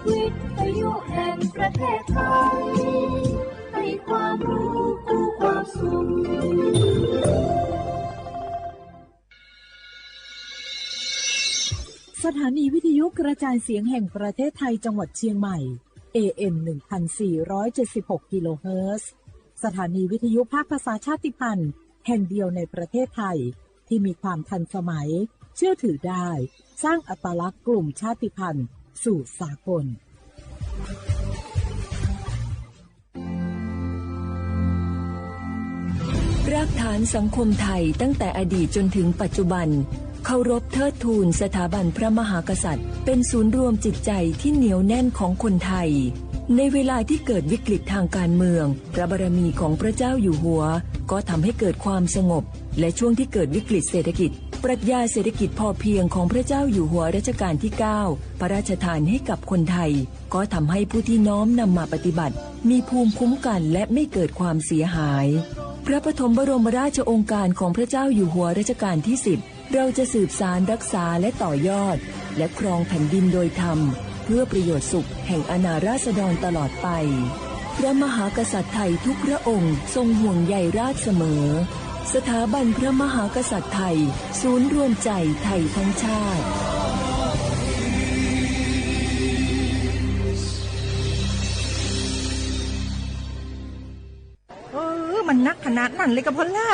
วิทยุแห่งประเทศไทย ให้ความรู้คู่ความสุข สถานีวิทยุกระจายเสียงแห่งประเทศไทยจังหวัดเชียงใหม่ เอ เอ็ม หนึ่งพันสี่ร้อยเจ็ดสิบหก กิโลเฮิรตซ์ สถานีวิทยุภาคภาษาชาติพันธุ์แห่งเดียวในประเทศไทย ที่มีความทันสมัย เชื่อถือได้ สร้างอัตลักษณ์กลุ่มชาติพันธุ์สู่สากล รากฐานสังคมไทยตั้งแต่อดีตจนถึงปัจจุบัน เคารพเทิดทูนสถาบันพระมหากษัตริย์ เป็นศูนย์รวมจิตใจที่เหนียวแน่นของคนไทย ในเวลาที่เกิดวิกฤตทางการเมือง พระบารมีของพระเจ้าอยู่หัว ก็ทำให้เกิดความสงบ และช่วงที่เกิดวิกฤตเศรษฐกิจ ปรัชญาเศรษฐกิจพอเพียงของพระเจ้าอยู่หัวรัชกาลที่เก้า พระราชทานให้กับคนไทย ก็ทำให้ผู้ที่น้อมนำมาปฏิบัติ มีภูมิคุ้มกันและไม่เกิดความเสียหาย พระปฐมบรมราชโองการของพระเจ้าอยู่หัวรัชกาลที่สิบ เราจะสืบสานรักษาและต่อยอด และครองแผ่นดินโดยธรรม เพื่อประโยชน์สุขแห่งอาณาราษฎรตลอดไป พระมหากษัตริย์ไทยทุกพระองค์ทรงห่วงใยราษฎรเสมอ สถาบันพระมหากษัตริย์ไทย ศูนย์รวมใจไทยทั้งชาติ เออ มันนักขนาดนั้นเลยกะพอลล่า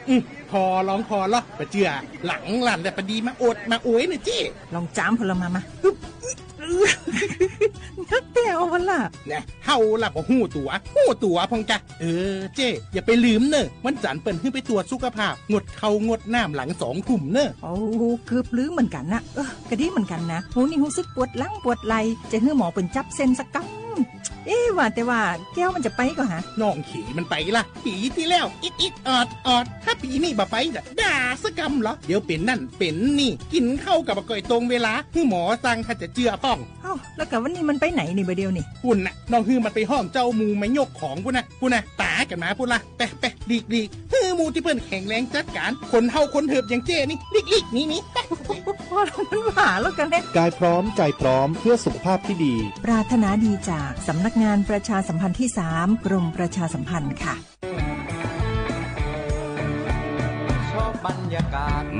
อืม พอลองพอลอ ปะเจือ หลังลั่นแต่ปะดีมาอวดมาอวยนะเจ้ ลองจามพอลล่ามามา อึ๊บ นักแท้วะล่ะ แน่ เฮาล่ะบ่ฮู้ตั๋ว ฮู้ตั๋วพองกะ เออ เจ้ อย่าไปลืมเน่อ วันจันทร์เปิ้นหื้อไปตรวจสุขภาพ งดข้าวงดน้ำหลังสองทุ่มเน่อ โอ้ เกือบลืมเหมือนกันนะ เออ กะดีเหมือนกันนะ หูนี่รู้สึกปวดหลังปวดไหล่ จะหื้อหมอเปิ้นจับเส้นสักกำ เอ๊ะ ว่าแต่ว่าแก้วมันจะไปก่อฮะ น้องเขยมันไปละ ปีที่แล้ว อิดอิดออดออด ถ้าปีนี้บ่ไปจะด่าสักกำเหรอ เดี๋ยวเป็นนั่นเป็นนี่ กินข้าวกับบ่ก่อยตรงเวลา หื้อหมอสั่งถ้าจะเจือพ่อง เอ้า แล้วกะวันนี้มันไปไหนนี่บ่าเดียวนี่ ปุ้นน่ะ น้องหื้อมันไปห้องเจ้าหมู่มายกของปุ้นน่ะ ปุ้นน่ะ ป๋ากันมาปุ้นละ ไปไปหลีกหลีก หื้อหมู่ตี้เปิ้นแข็งแรงจัดการ คนเฒ่าคนเถิบอย่างเจ้นี่ หลีกหลีกหนีหนี ไป พอแล้วมันหวาแล้วกันเนี่ย กายพร้อมใจพร้อมเพื่อสุขภาพที่ดี ปรารถนาดีจากสำนักงานประชาสัมพันธ์ที่สาม กรมประชาสัมพันธ์ค่ะ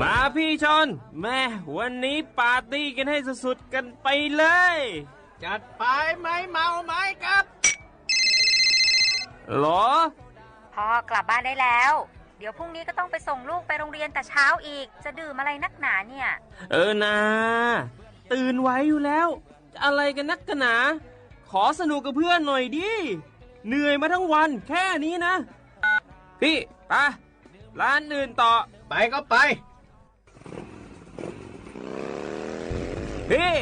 มาพี่ชอน แม่ วันนี้ปาร์ตี้กันให้สุดๆกันไปเลย จัดไป ไม้เมาไม้กับ หรอ พอกลับบ้านได้แล้ว เดี๋ยวพรุ่งนี้ก็ต้องไปส่งลูกไปโรงเรียนแต่เช้าอีก จะดื่มอะไรนักหนาเนี่ย เออนา ตื่นไหวอยู่แล้ว จะอะไรกันนักกันหนา ขอสนุกกับเพื่อนหน่อยดิ เหนื่อยมาทั้งวันแค่นี้นะ พี่ ไป ร้านอื่นต่อ ไปก็ไป พี่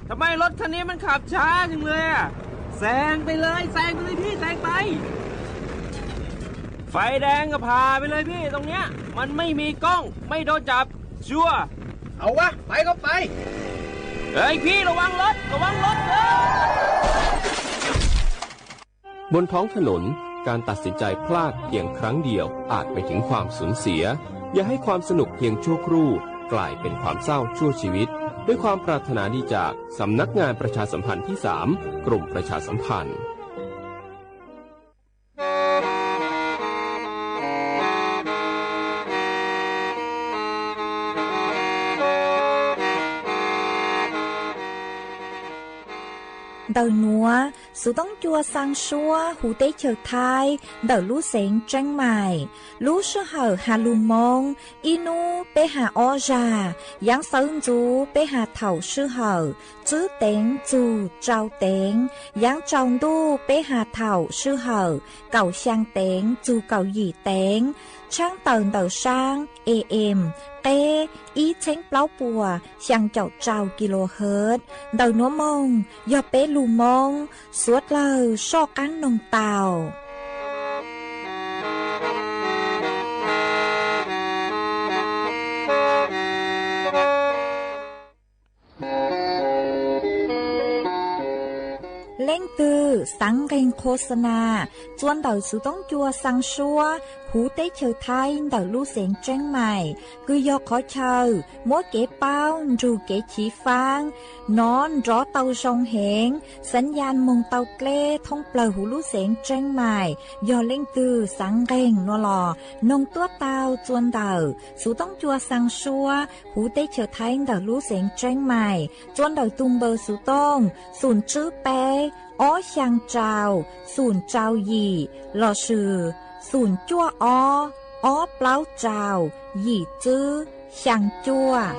ทำไมรถคันนี้มันขับช้าจังเลยอะ แซงไปเลย แซงไปเลยพี่ แซงไป ไฟแดงก็ผ่าไปเลยพี่ ตรงเนี้ย มันไม่มีกล้อง ไม่โดนจับ ชัวร์ เอาวะ ไปก็ไป เฮ้ยพี่ ระวังรถ ระวังรถ เฮ้ย บนท้องถนน การตัดสินใจพลาดเพียงครั้งเดียวอาจไปถึงความสูญเสีย อย่าให้ความสนุกเพียงชั่วครู่กลายเป็นความเศร้าชั่วชีวิต ด้วยความปรารถนาดีจากสำนักงานประชาสัมพันธ์ที่สาม กรมประชาสัมพันธ์ Ntawm nuav, Xuv Toob Cua xaa suab huv teb chaws Thaib ntawm lub xeev Tseeb Maim. Lub sij hawm has lug Moob, ib nub peb has ob zag, yaav sawv ntxuv peb has thaum sij hawm tswb teev txug tsau teev, yaav tsau ntuj peb has thaum sij hawm kaum xyaa teev txug kaum yim teev, tshaab tawm ntawm saab A M qeb ib txheeb plaub puas xyaa caum rau kilohertz. Ntawm nuav moog yog peb lug Moob, suav dlawg soj qaab noog tau. Leej twg xaav nqee qho xa na txua ntawm Xuv Toob Cua xaa suab, huv teb chaws Thaib ntawm lub xeev Tseeb Maim, kws yog qhov chaw muab kev paub nrug kev chiv faab nov nrov tau zoo heev, xav yas moog tau dleb thoob plawg huv lub xeev Tseeb Maim, yog leej twg xaav nqeeg nuav los noog tuab taug txuas ntawm xuv toob cua xaa suab huv teb chaws Thaib ntawm lub xeev Tseeb Maim, txuas ntawm tug npawb xuv tooj xum tswb peb ob xyaa rau xum rau yim lossis xum cuaj ob ob plaub rau yim tswb xyaa cuaj.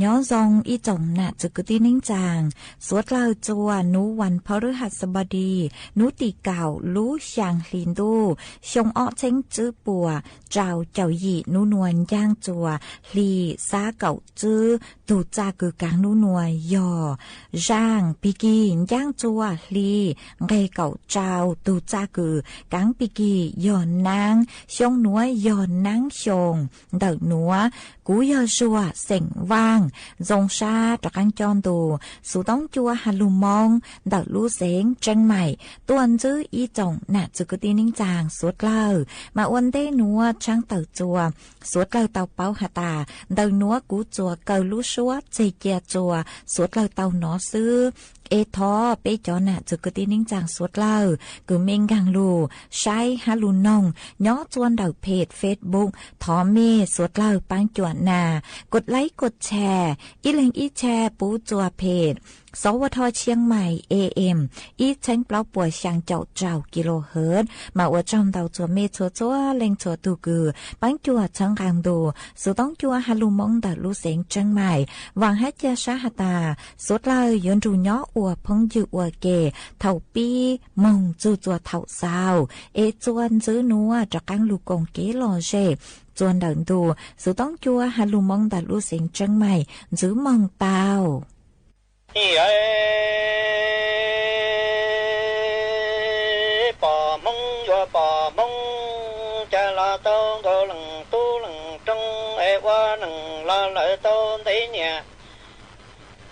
Nyob zoo ib tsoom nam txwv kwv tij neej tsaa, suav dlawg txuas nuav vas phau rwb has xab npau dis nuav tim kaum lub xyaa hli ntuj xyoo ob txheeb tswb puas rau caum yim nuav nuav ncaaj txuas hli xab kaum tswb tug txaj kws kaav nuav nuav yog zaaj pig kig ncaaj txuas hli nqeg kaum rau tug txaj kws kaav pig kig yog naab xyoo nuav yog naab xyoo ntawm nuav. Kuv yog Zuag xeem Vaaj, zoo sab rov qaab coj ntu xuv toob cua has lug Moob ntawm lub xeev Tseeb Maim tuaj ntsib ib tsoom nam txwv kwv tij neej tsaa suav dlawg, mas ua ntej nuav tshaab tawm txuas suav dlawg tau paub has tas ntawm nuav kuv txuas kaw lub suab txeg cia txuas suav dlawg tau nov xwb. Es thov peb cov nam txwv kwv tij neej tsaa suav dlawg kws mej nkaag lug saib hab lug noog nyob txuas ntawm phem Facebook, thov mej suav dlawg paab cuam nas kod laib kod tshare, ib leeg ib tshare puv txuas phem Xov Ua Dho Tshiab Mais A M ib txheeb plaub puas xyaa caum rau kilohertz. Mas ua tsaug ntau txuas mej txhua txhua leej txhua tug kws paab cuam txhawb nqaa ntu xuv toob cua has lug Moob ntawm lub xeev Tseeb Maim. Vaam hab ca sab has tas suav dlawg yuav nrug nyob ua phooj ywg ua ke thaum pib moog txug txuas thaum xaus, es txuas ntxiv nuav rov qaab lug koom kev lom zem txuas ntawm ntu xuv toob cua has lug Moob ntawm lub xeev Tseeb Maim ntxiv moog tau. Pom Hmoob yuav pom Hmoob, cas los tau nkaus leej tub leej rooj, es ua neej los lawm tau ntev niam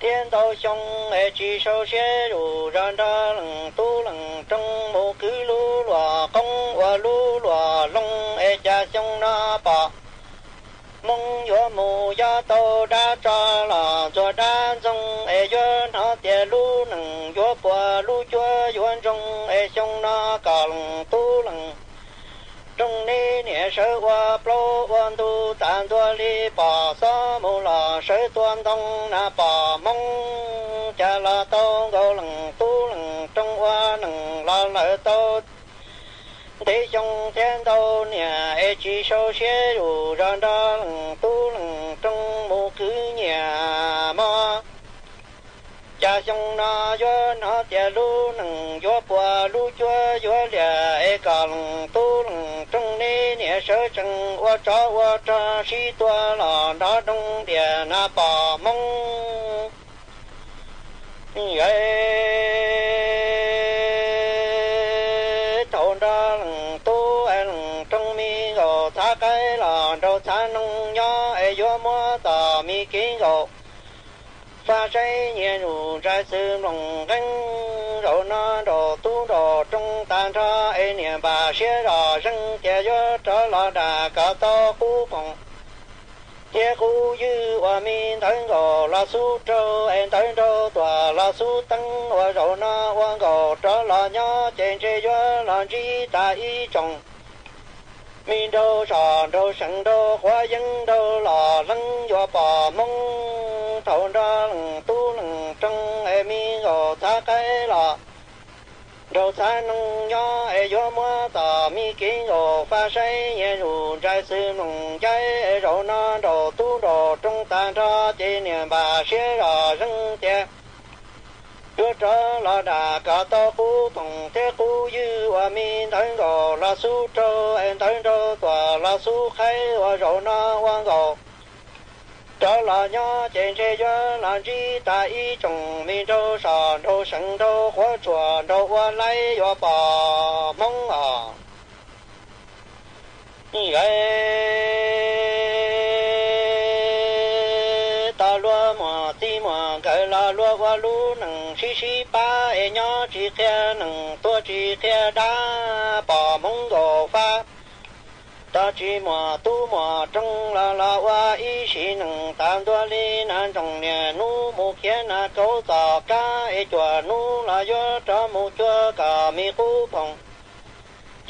thiab ntau xyoo, es tsis sau siab zus zog nrog leej tub leej rooj mus kwv lub luam qoob ua lub luam loog, es cas xyoo no pom Hmoob yuav mus yob tau dab tso los ntxuag dab ntxoog, es yuav hnov tias lub neej yuav puas lub cuab yuav ntsoog, es xyoo no kom leej tub leej rooj neb niam sawv ua plaub ua ntug tas ntua li, pom xob mus los sawv tua ntoo na pom Hmoob, cas los tau nkaus leej tub leej rooj ua neej los lawm tau ntev xyoo thiab ntau niam, es tsis sau siab zus zog nrog leej tub leej rooj mus kwv nyiam mog. Cas xyoo no yuav hnov tias lub neej yuav puas lub cuab yuav liam, es kom leej tub leej rooj neb niam sawv tsees ua tsov ua rog sib tua los nrov nroo diam na pom Hmoob. Thaum nrog leej tub es leej rooj me nkaus txhav qaib los nraug txhav noog nyob, es yuav muab tom me kev nkaus faj saib nyias zus ntsais xwb mloog nqeeb. Zaum no nraug tub nraug rooj tag nrho, es niam npam siab zog zeeg tias yuav rov los dam kom tau qub phoom thiab qub ywg ua me ntawv nkaus los xub raug, es ntawv nraug tuam los xub teeb. Ua zaum no ua nkaus rov los nyob ces ntshe yuav los ntsib tas ib tsoom me nraug zos nraug seev nraug quav yeeb nraug los leeb, yuav pom Hmoob thaum nrog leej tub leej rooj es me nkaus txhav qaib los nraug txhav noog nyob, es yuav muab tom me kev nkaus faj saib nyias zus ntsais xwb mloog ncaib. Zaum no nraug tub nraug rooj tag nrho, ces niam npam siab zog zeeg tias yuav rov los dam kom tau qub phoom thiab qub ywg ua me ntawv nkaus los xub raug, es ntawv nraug tuam los xub qaib. Ua zaum no ua nkaus rov los nyob ces ntshe yuav los ntsib tas ib tsoom me nraug zos nraug seev nraug quav tsuam nraug ua laib, yuav pom Hmoob os. Tos luag muam txij muam nkawm los luag ua lub neej sib sib pab es nyob tsis qhia neej tuag tsis qhia dab pom Hmoob nkaus fab. Tos tsis muam tub muam roog los los ua ib sim neej tas ntua li nas ntsoov niaj hnub mus khiav nas kauv txoj kab es cuaj hnub los yuav rov mus cuag kom me qub phoom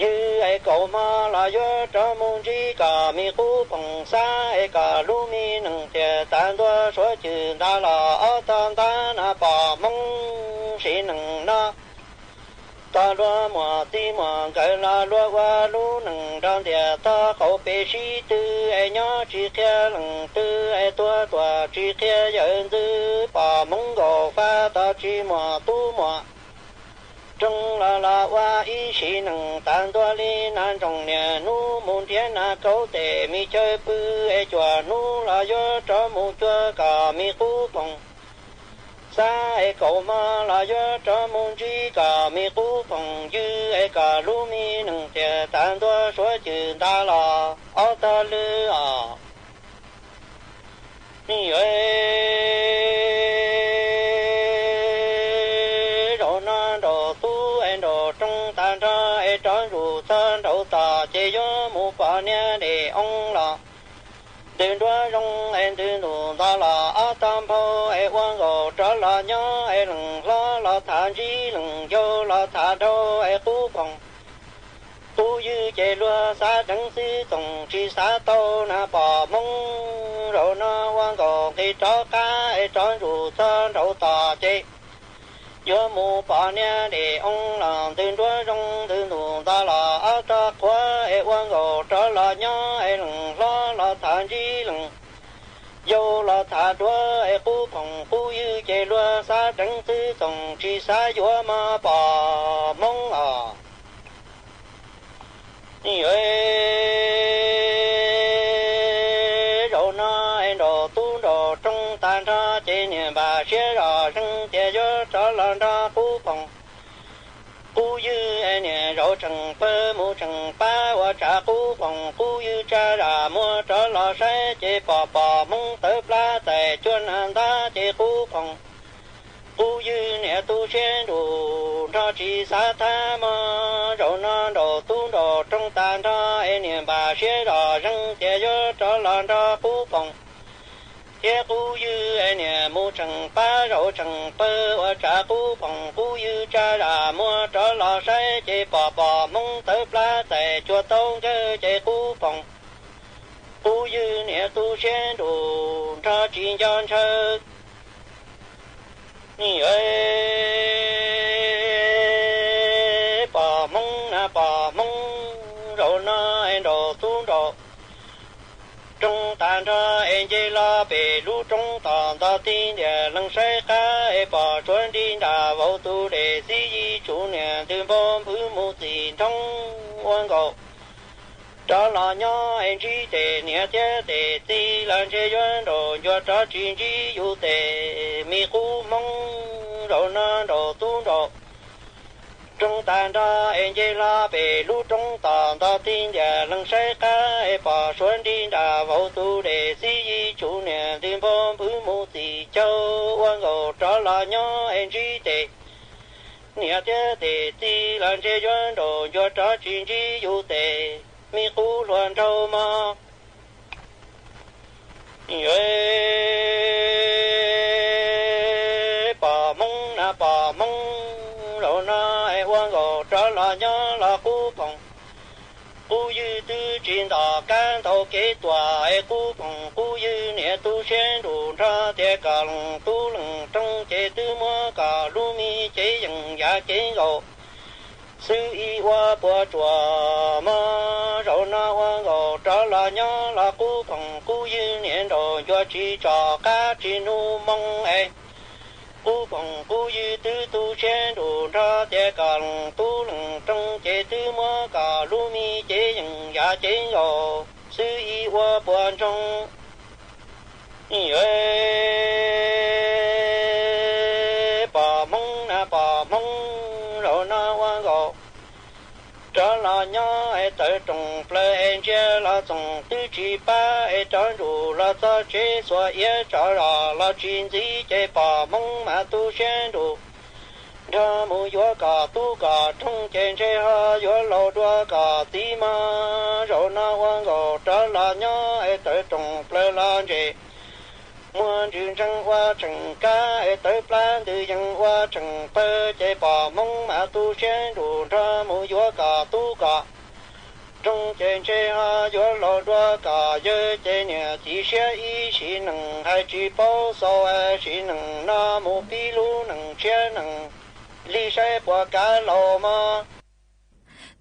ywg es kaum hmo los yuav rov mus ntsib kom me qub phoom xab es kom lub me neej tiaj tas ntua suav cwm nta los ob tog ntab nas pom Hmoob sim neej no. Tos luag muam txij muam nkawm los luag ua lub neej nrog ntiaj tog qaum pes sib tw es nyob tsis qhia leej twg es tuag tuaj tsis qhia yawm ntxwv pom Hmoob nkaus fab. Tos tsis muam tub muam roog los los ua ib sim neej tas ntua li nas ntsoov niaj hnub mus nrhiav nas kauv tes me chaw pw es cuaj hnub los yuav rov mus cuag kom me qub phoom xab es kaum hmo los yuav rov mus ntsib kom me qub phoom ywg es kom lub me neej tiaj tas ntua suav cwm nta los ob tog lw os. Yog zaum no nraum tub es nraum roog tag nrho es rov ntsuj txog nraum tod ces yuav mus pom niag dej oo los ntws nruab zoo es ntws ntuj nto los ob tog nphau es ua nkaus rov los nyob es leej hlob los tham ntsib leej yau los tham dhau es qub phoom qub ywg ces luag xav deev xwb txoos tsis xav tau nas pom Hmoob. Zaum no ua nkaus nqis rov qab es rov ntsuj txog nraum tod ces yuav mus pom niag dej oo los ntws nruab zoo ntws ntuj nto los ob tog qhuav es ua nkaus rov los nyob es leej hlob los tham ntsib leej yau los tham duav es qub phoom qub ywg ces luag xav deev xwb txoos tsis xav yuav mas pom Hmoob os. Yog zaum no es nraum tub nraum roog tag nrho ces niam npam siab zoj zeeg tias yuav rov los nrog qub phoom qub ywg es niam zaum tseem pawg mus tseem pab ua tsav qub phoom qub ywg tsa zam muag rov los saib ces pom pom Hmoob tawv plab txais cuag nas ntab ces qub phoom qub ywg niam tu siab nruj nrho tsis xav thab mog. Zaum no nraum tub nraum roog tag nrho es niam npam siab zoj zeeg tias yuav rov los nrog qub phoom thiab qub ywg es niam mus tseem pab zaum tseem pawg ua tsav qub phoom qub ywg tsa zam muag rov los saib ces pom pom Hmoob tawv plab txais cuag taub nkawg ces qub phoom qub ywg niam tu siab nruj nrho tsis nco ntshaw. Pom Hmoob na pom Hmoob, zaum no es nraum tub nraum roog tag nrho es nce los pem lub roob tom ntog tig ntiag leej saib qab es pom Suav nrig nram vauv tus dej xib yis tsum niam ntws npau npwv mus txim nrhoob ua nkaus. Rov los nyob es ntsib tes niam thiab tes txiv los ntshe yuav nraum ncua rov tsis ntsib yus tes me qub Hmoob, zaum no nraum tub nraum roog tag nrho es nce los pem lub roob tom ntog tig ntiag leej saib qab es pom Suav nrig nram vauv tus dej xib yis tsum niam ntws npau npwv mus txim caug ua nkaus. Rov los nyob es ntsib tes niam thiab tes txiv los ntshe yuav nraum ncua rov tsis ntsib yus tes me qub hluas nraug mog. Pom Hmoob na pom Hmoob, zaum no es ua nkaus rov los nyob los qub phoom qub ywg twb tsis ntom kab ntau kev tuam es qub phoom qub ywg niam tu siab nruj nrho tias kom leej tub leej roog ces twb muab kom lub me cev yeej yav cev nkaus xwb ib ua puas tsuam mog. Zaum no ua nkaus rov los nyob los qub phoom qub ywg niam nraum ncua tsis tsom qab tsis nug moo es qub phoom qub ywg twb tu siab nruj nrho tias kom leej tub leej roog ces twb muab kom lub me cev yeej yav cev nkaus xwb ib ua puas ntsoog. Pom Hmoob na pom Hmoob, zaum no ua nkaus rov los Nyob es tawv roos plaws es ntsia los txoos twb tsis pab es rov nrus los txog tsev xuas iab tsov zos los tsis ntxiv ces pom Hmoob mas tu siab nrus nrog mus yuav kom tub kom roog ces ntshe ho yuav laus dua kom txiv mog. Zaum no ua nkaus rov los nyob es tawv roos plaws los ntses muag ntsws ntsees ua tseem kab es tawv plab ntws yees ua tseem pawg ces pom Hmoob mas tu siab nrus nrog mus yuav kom tub kom roog ces ntshe ho yuav laus dua kom yawg ces niam txiv siab ib sim neej hais tsis paub xaus es sim neej no mus pib lub neej tshiab neej li saib puas kav laus mog.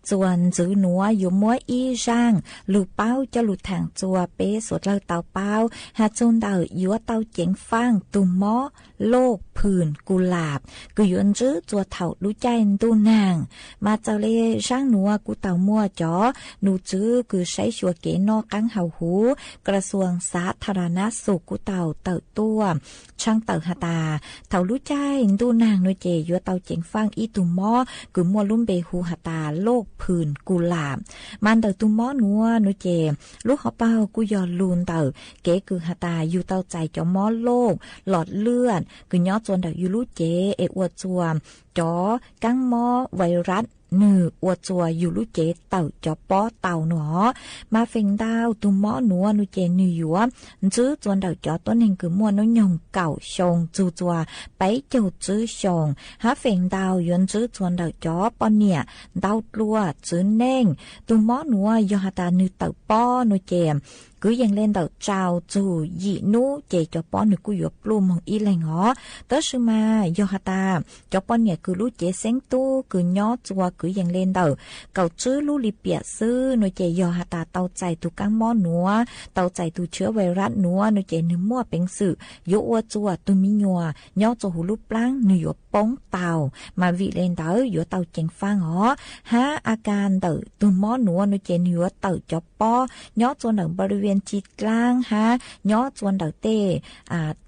Txuas ntxiv nuav yuav muab ib zaaj lug paub coj lug thaam txuas peb suav dlawg tau paub has txug ntawm yuav tau ceev faaj tug mob loj phwm ku lam kws yuav ntswb txuas thaum lub caij ntuj naag. Mas txawm le zaaj nuav kuj tau muaj cov num tswv kws saib xyuas kev noj qaab haus huv, Kras xuas Xav Tha Ra Na Xus kuj tau tawm tuaj tshaaj tawm has tas thaum lub caij ntuj naag nuav ces yuav tau ceev faaj ib tug mob kws muaj lub npe hu has tas loj phwm ku lam. Mas ntawm tug mob nuav nuav ces lub hauv paug kuj yog lug ntawm kev kws has tas yug tau txais cov mob loj los lwj kws nyob txuas ntawm yug lub cev es ua txuas cov kaab mob vais ras nwg ua txuas yug lub cev tawm cov pob tau nuav. Mas feem ntau tug mob nuav nuav ces nwg yuav ntswb txuas ntawm cov tuab neeg kws muaj nub nyoog kaum xyoo txug txuas peb caug tsib xyoo, hab feem ntau yuav ntswb txuas ntawm cov poj niam ntau dlua txwv neej. Tug mob nuav yog has tas nwg tawm pob nuav ces kwv yees le ntawm rau txug yim nub ces cov pob nwg kuj yuav pluj moog ib leeg os. Tab sis mas yog has tas cov poj niam kws lub cev xeeb tub kws nyob txuas kwv yees le ntawm kaum tsib lub lim piam xwb nuav ces yog has tas tau txais tug kaab mob nuav, tau txais tug chwb vais ras nuav nuav ces nwg muaj peev xwm yuav ua txuas tug mi nyuam nyob txuas huv lub plaab nwg yuav poob tau. Mas vim le ntawd yuav tau ceev faaj os. Hab a kas ntawm tug mob nuav nuav ces nwg yuav tawm cov pob nyob txuas ntawm npali vias ci dlaab hab nyob txuas ntawm tej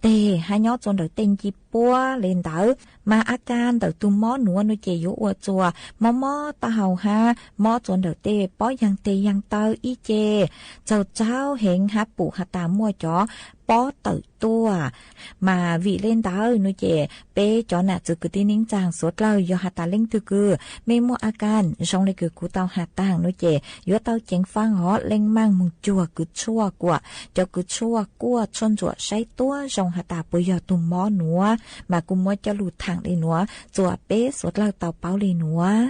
teg hab nyob txuas ntawm tej nci puab le ntawd. Mas a kas ntawm tug mob nuav nuav ces yuav ua txuas mob mob taub hau hab mob txuas ntawm tej pob yaag teg yaag taw ib ce, txaug txaub heev hab pum has tas muaj cov pob tawm tuaj. Mas vim le ntawd nuav ces peb cov nam txwv kwv tij neej tsaa suav dlawg yog has tas leej twg kws mej muaj a kas zoo le kws kuv tau has taag nuav ces yuav tau ceev faaj os. Leej maaj moog cuag kws tshuaj kuam, cov kws tshuaj kuaj tshuaj ntsuam saib tuab zoo has tas puas yog tug mob nuav. Mas kuj muab coj lug thaam le nuav txuas peb suav dlawg tau paub le nuav.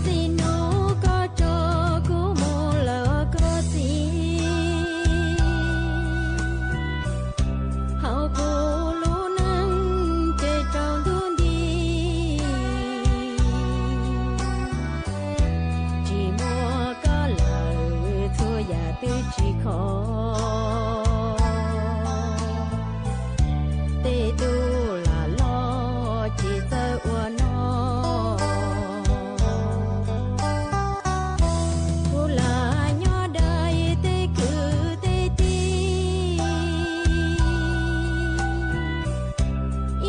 Txij nub koj tso kuv mus lawm koj txiv, hauv kuv lub neej ces tsaus ntuj nti. Tsis muaj koj lawm txhua yam twb tsis khov. Tej tub lam loj ces txawj ua noj. Kuv lam nyob dai tej kwv tej tij,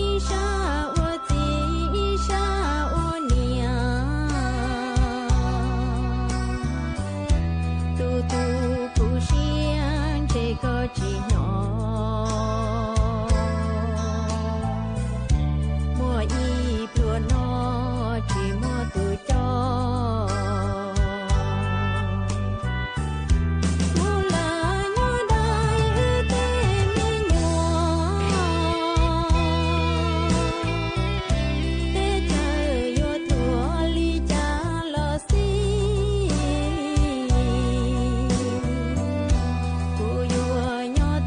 ib sab ua txiv ib sab ua niam. Tus tu kuv siab ntshe koj tsis hnov. Muaj ib pluag no tsis muaj tus coj. Kuv lam nyob dai wb tej me nyuam, teb chaws yuav tuag li cas los xij. Kuv yuav nyob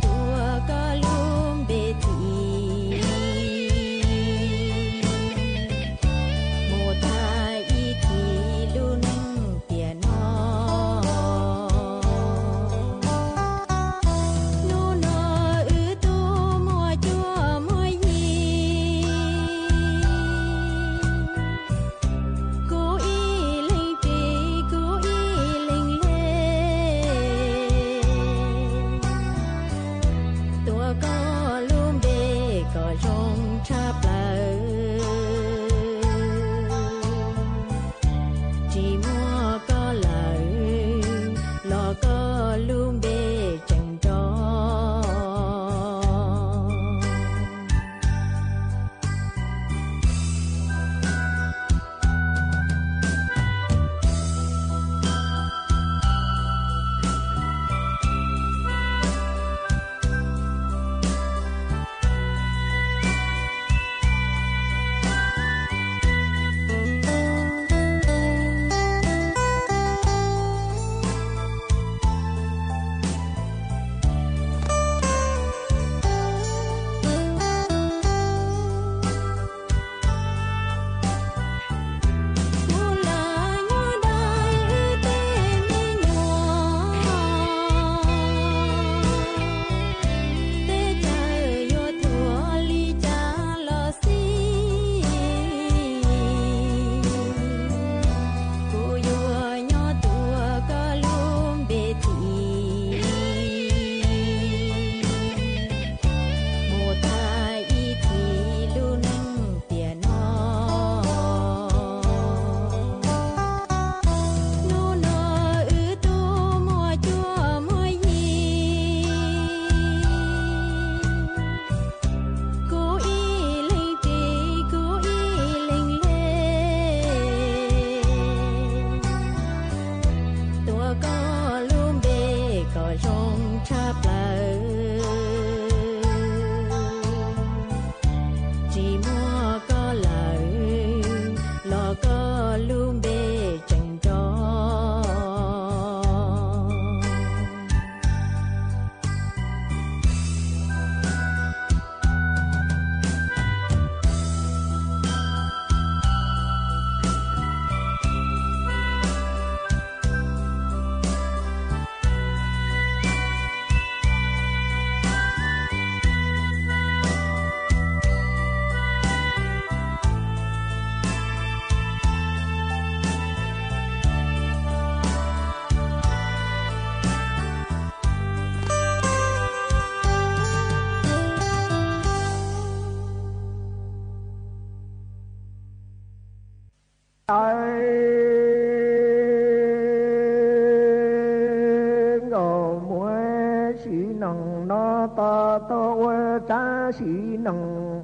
nees no tos tau ua tsab sim nees,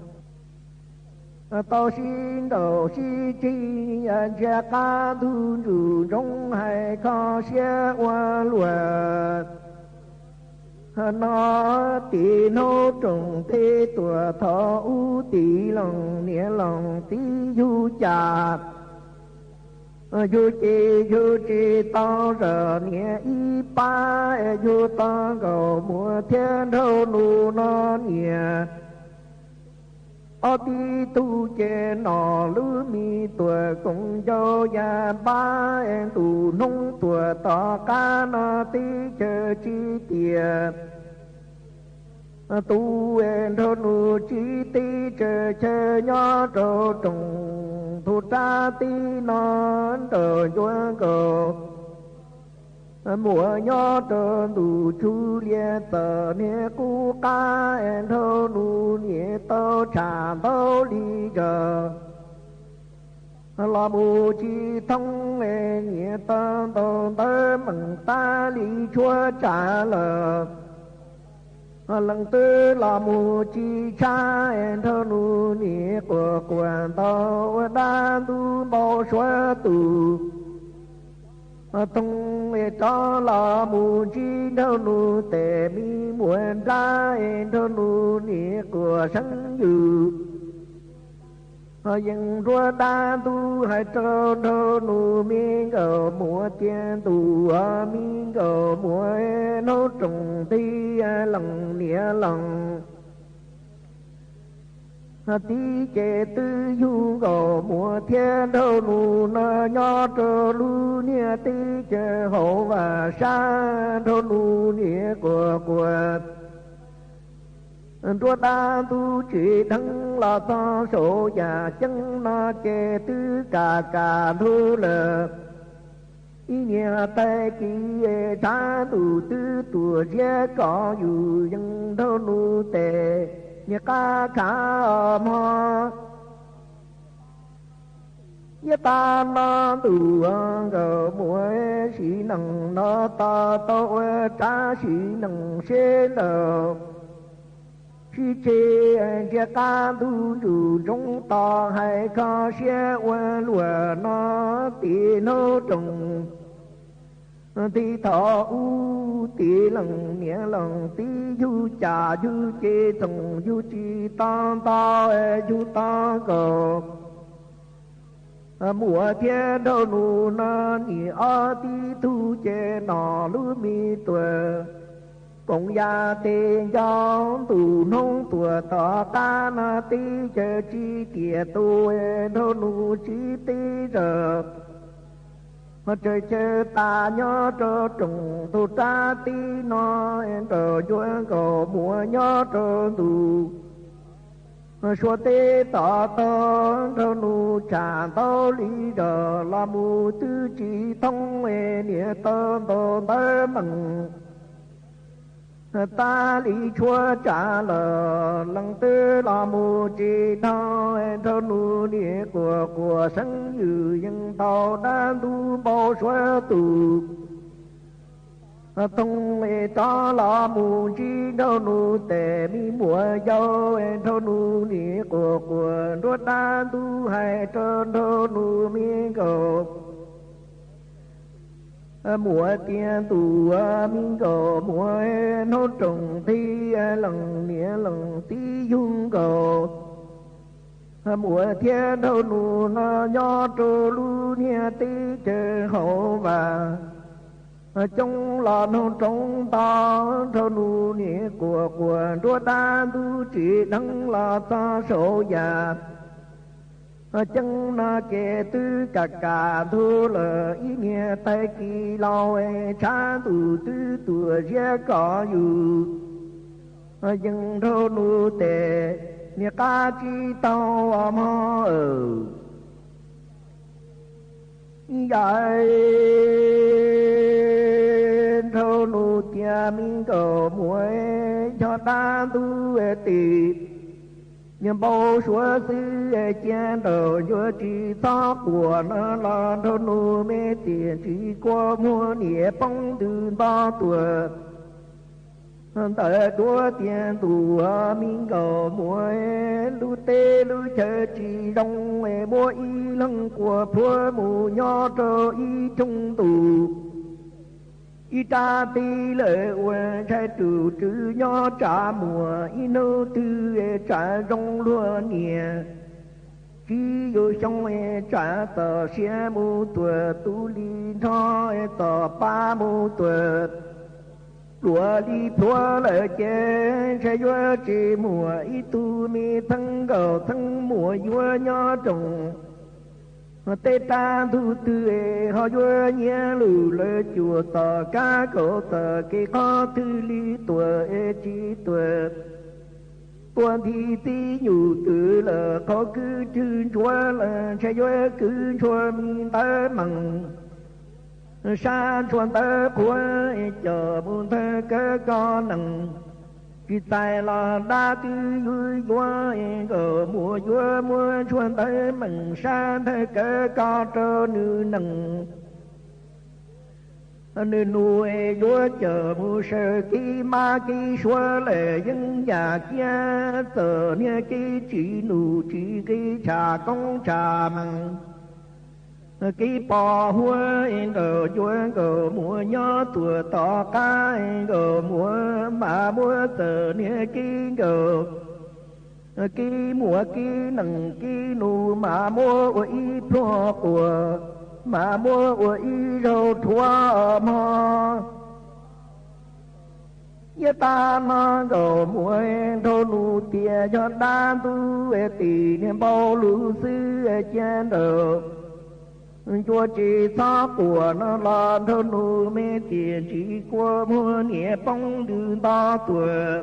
tau sib nraus sib tsig, ntsia qab ntug ntsug ntsoov hais kho siab ua luaj. No tim hnub roos tej tuam thov ub tim loos niam loos tib yug cas, yug ces yug tsis tau zam niam ib pab, yug tau nkaus muam thiab nraug nus no niam. Ob tib tug ces nom lub me tuam koom ncau ya npab, ntus hnub tuam tom qab no teb chaws tsis tias, tus nraug nus tsis teb tsaws chaw nyob rau roos tus rab teb no nraum ncuav nkaus. Muam nyob rau ntus tsub liaj txawm niag qub qab, nraug nus niam tau tsham ntau li zog. Los mus tsis thoob, niam tau ntaus ntawv meem tab li tshuab tsav lawm. Leej twg los mus tsis tshab, nraug nus niam quas quas ntau ua dab ntub npau suav tus. Thooj rov los mus ntsib nraug nus tes me muam nrab, nraug nus niam quas seeb yws. Yeej nruab dab ntub hais rau nraug nus me nkauj muam tias ntuj me nkauj muam, hnub roos nti loos niam loos tib ces twb yug nkaus muam thiab nraug nus no nyob rau lub niag teb chaws hauv vaj sab, nraug nus niam quas quas nruab dab ntub tsis dheev los txog saum yam ceeb no ces twb kam kam ntug lawm. Ib niag tag kis tshav ntuj twb tuam ziab kom yus yeej nraug nus tes niag qab khav mog. Yav tag no ntuj nkauj muam sim neej no tos tau ua tsab sim neej sib nraus sib tseg, ntsia qab ntug ntsug ntsoov tos hais kho siab ua luaj no tim hnub roos nti thov ub tim loos niam loos tib yug cas yug ces txoos yug tsis tau ntau, yug tau nkaus muam thiab nraug nus no nim ob tib tug ces nom lub me tuam koom ya tes ncau ntuj hnub tuam tom qab no teb chaws tsis tias tus nraug nus tsis teb zaws. Tsaws chaw tas nyob rau roos tus rab teb no nraum ncuav nkaus muam nyob rau ntuj suav teb tom tog nraug nus tsham ntau li zog los mus twb tsis thoob niam tau ntaus ntawv meej tab li tshuab tsav lawm. Leej twg los mus tsis dhau nraug nus niam quas quas seeb yws yeej ntau dab ntub npau suav tus. Thooj rov los mus ntsib nraug nus tes me muam yau, nraug nus niam quas quas nruab dab ntub hais rau nraug nus me nkauj muam tias ntuj me nkauj muam, hnub roos nti loos niam loos tib yug nkaus muam thiab nraug nus no nyob rau lub niag teb chaws hauv vaj coob los noog roov ntau, nraug nus niam quas quas nruab dab ntub tsis dheev los txog saum yam ceeb no ces twb kam kam ntug lawm. Ib niag tag kis laus tshav ntuj twb tuam ziab kom yus yeej nraug nus tes niag qab tsis tau mog. Yam nraug nus tias me nkauj muam, yog dab ntub tim npau suav xwb cia nraug yuav tsis txhob quas no los nraug nus me tiam tsis kua muag niam poob ntws nto tuaj. Ntawm duab tias ntuj me nkauj muam, lub teb lub chaw tsis zoo, muab ib leeg quas plhuav mus nyob rau ib rooj ntuj. Ib rab teb lawm ua ntshai tus tswv nyob tsav muag, ib hnub twg tsav zoo luag niam. Tsib yuav xyoo tsav txom siab mus tuag, tu li nrho txom pab mus tuag, pluav li plhuav lawm ces ntshai yuav tsis muaj ib tug me txheeb nkauj txheeb muam yuav nyob rooj teb rab ntug twg, ho yuav nyiam lus lawv cuam tom kab kaum tawm kev qhov twg li tuag es tsis tuag. Tuaj nthi txib nyuj twm lawm qhov kwv twg ntsuav lawm, ntshai yuav kwv ntsuag me ntawv meej, sab ntsuag ntawv qhuav coj mus ntawg kawg koj nees. Tsis txais los dab twb yuav yuav, nkauj muam yuav muab ntsuag ntawv meej sab ntawg kawg koj rau nws nees. Nws nus yuav coj mus saws kev mab kev suav lawm yeeb yam kiab txawm niag kev tsis nus tsis nqi tsham koob tsham meej. Kev pom huab nraum ncua nkauj muam nyob tuam tom qab, nkauj muam mam muab txawm niag kev nkauj, kev muam kev nees kev nus mam muab ua ib pluag quas, mam muab ua ib zaug rhuav mog. Yav tag no nkauj muam nrog nus tias yog dab ntub tim niag npau lus xwb cia nraum ncua tsis txhob quas no los nrog nus me tiam ntsis kua muag niam poob ntws nto tuam.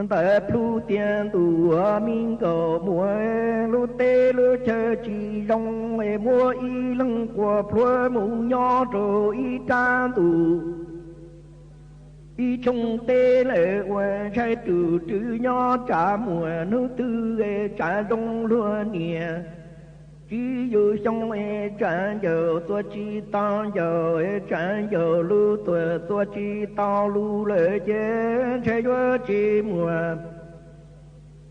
Ntawd plhu tias ntuj me nkauj muam, lub teb lub chaw tsis zoo, muab ib leeg quas plhuav mus nyob rau ib rab ntuj. Ib tshooj teb lawm ua ntshai tus tswv nyob tsav muag, hnub twg tsav zoo luag niam. Tsib yuav xyoo tsav ncaws txuas tsis tau ncaws, tsav ncaws lus tuam txuas tsis tau lus lawm ces ntshai yuav tsis muaj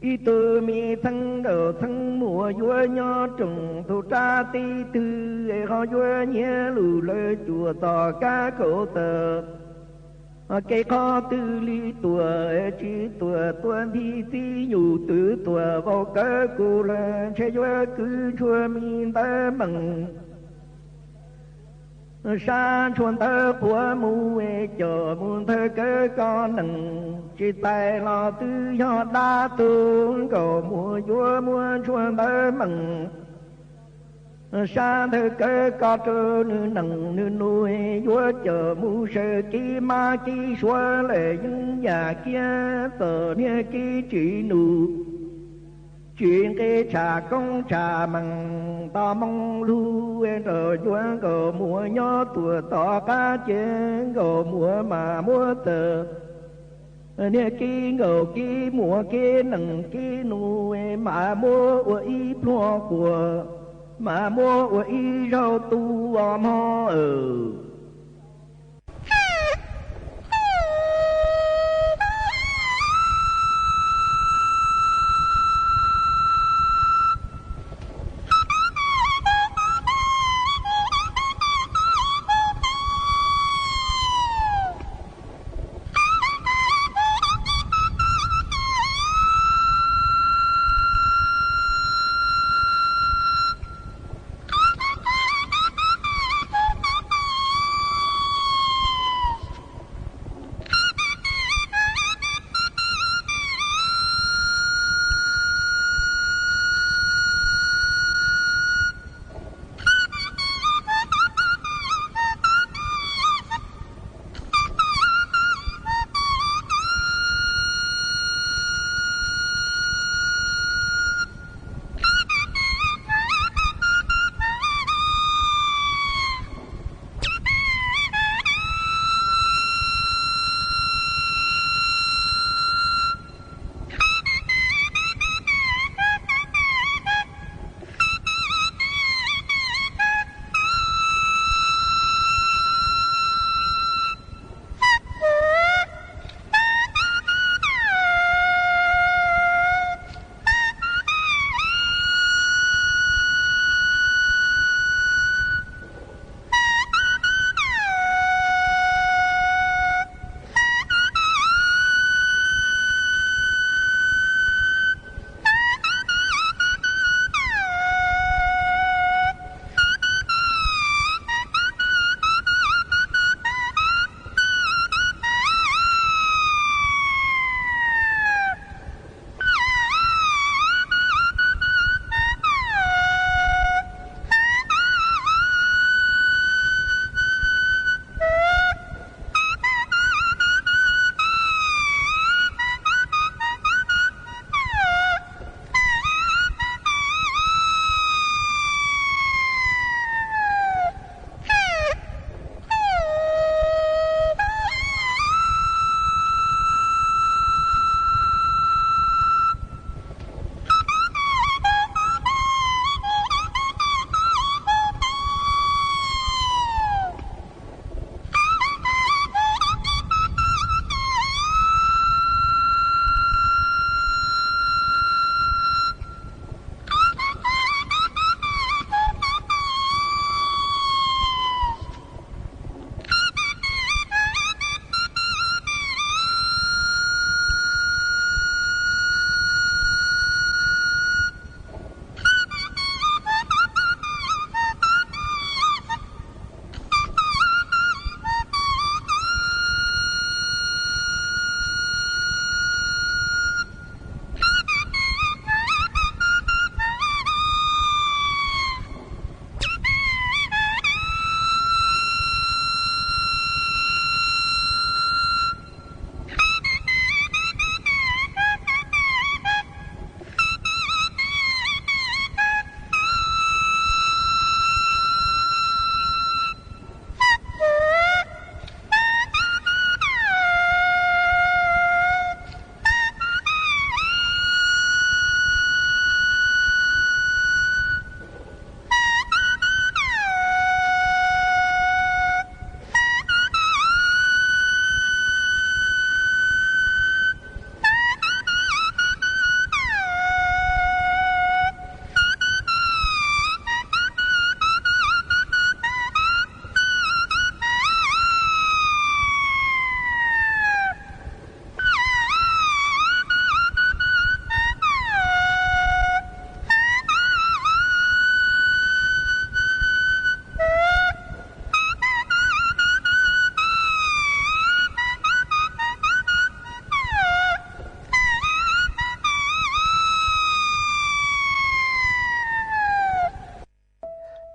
ib tug me txheeb nkauj txheeb muam yuav nyob rooj tug rab teb twg, ho yuav nyiam lus lawv cuam tom kab kaum tawm kev qhov twg li tuam tsis tuam, tuaj nthi txib nyuj twm tuam vau kawg kuv lawm, ntshai yuav kwv ntsuag me ntawv meej. Sab ntsuag ntawv qhuav mus coj mus ntawg kawg koj nees, tsis txais los twb yog dab tug nkauj muam yuav muab ntsuag ntawv meej. Sab ntawg kawg koj rau nws nees nws nus, yuav coj mus saws kev mab kev suav lawm yeeb yam kiab txom niag kev tsis nus tsis nqi tsham koob tsham meej. Tos moo lug nraum ncua nkauj muam nyob tuam tom qab ces nkauj muam mam muab txawm niag kev nkauj kev muam kev nees kev nus, mam muab ua ib pluag quas, mam muab ua ib zaug tu os mog.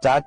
tsav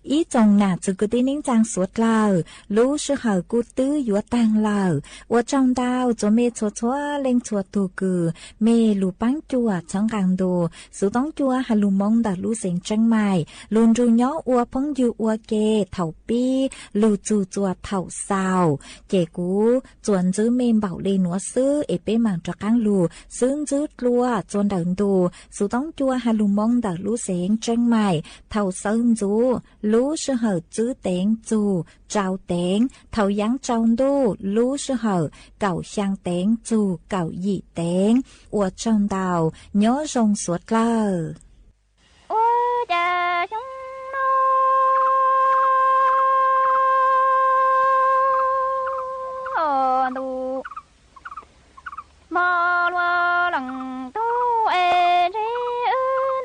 Ib tsoom nam txiv kwv tij neej tsaa suav dlawg, lub sij hawm kuj twb yuav taag lawm. Ua tsaug ntau txhua mej txhua txhua leej txhua tug kws mej lug paab cuam txhawb nqaa ntu Xuv Toob Cua has lug moo ntawm lub xeev Tseeb Maim lug nrug nyob ua phooj ywg ua ke thaum pib lug txug txuas thaum xaus. Ces kuv tsuas ntsib mej npaum le nuav xwb es peb maam rov qaab lug xwb ntsib dlua txhua ntawm ntu Xuv Toob Cua has lug moo ntawm lub xeev Tseeb Maim thaum sawv ntxuv lub sij hawm tsib teev txug rau teev, thaum yaav tsaus ntuj lub sij hawm kaum xyaa teev txug kaum yim teev. Ua tsaug ntau, nyob zoo suav dlawg. Ua cas xyoo no ntuj hmo luag leej tub es ntshe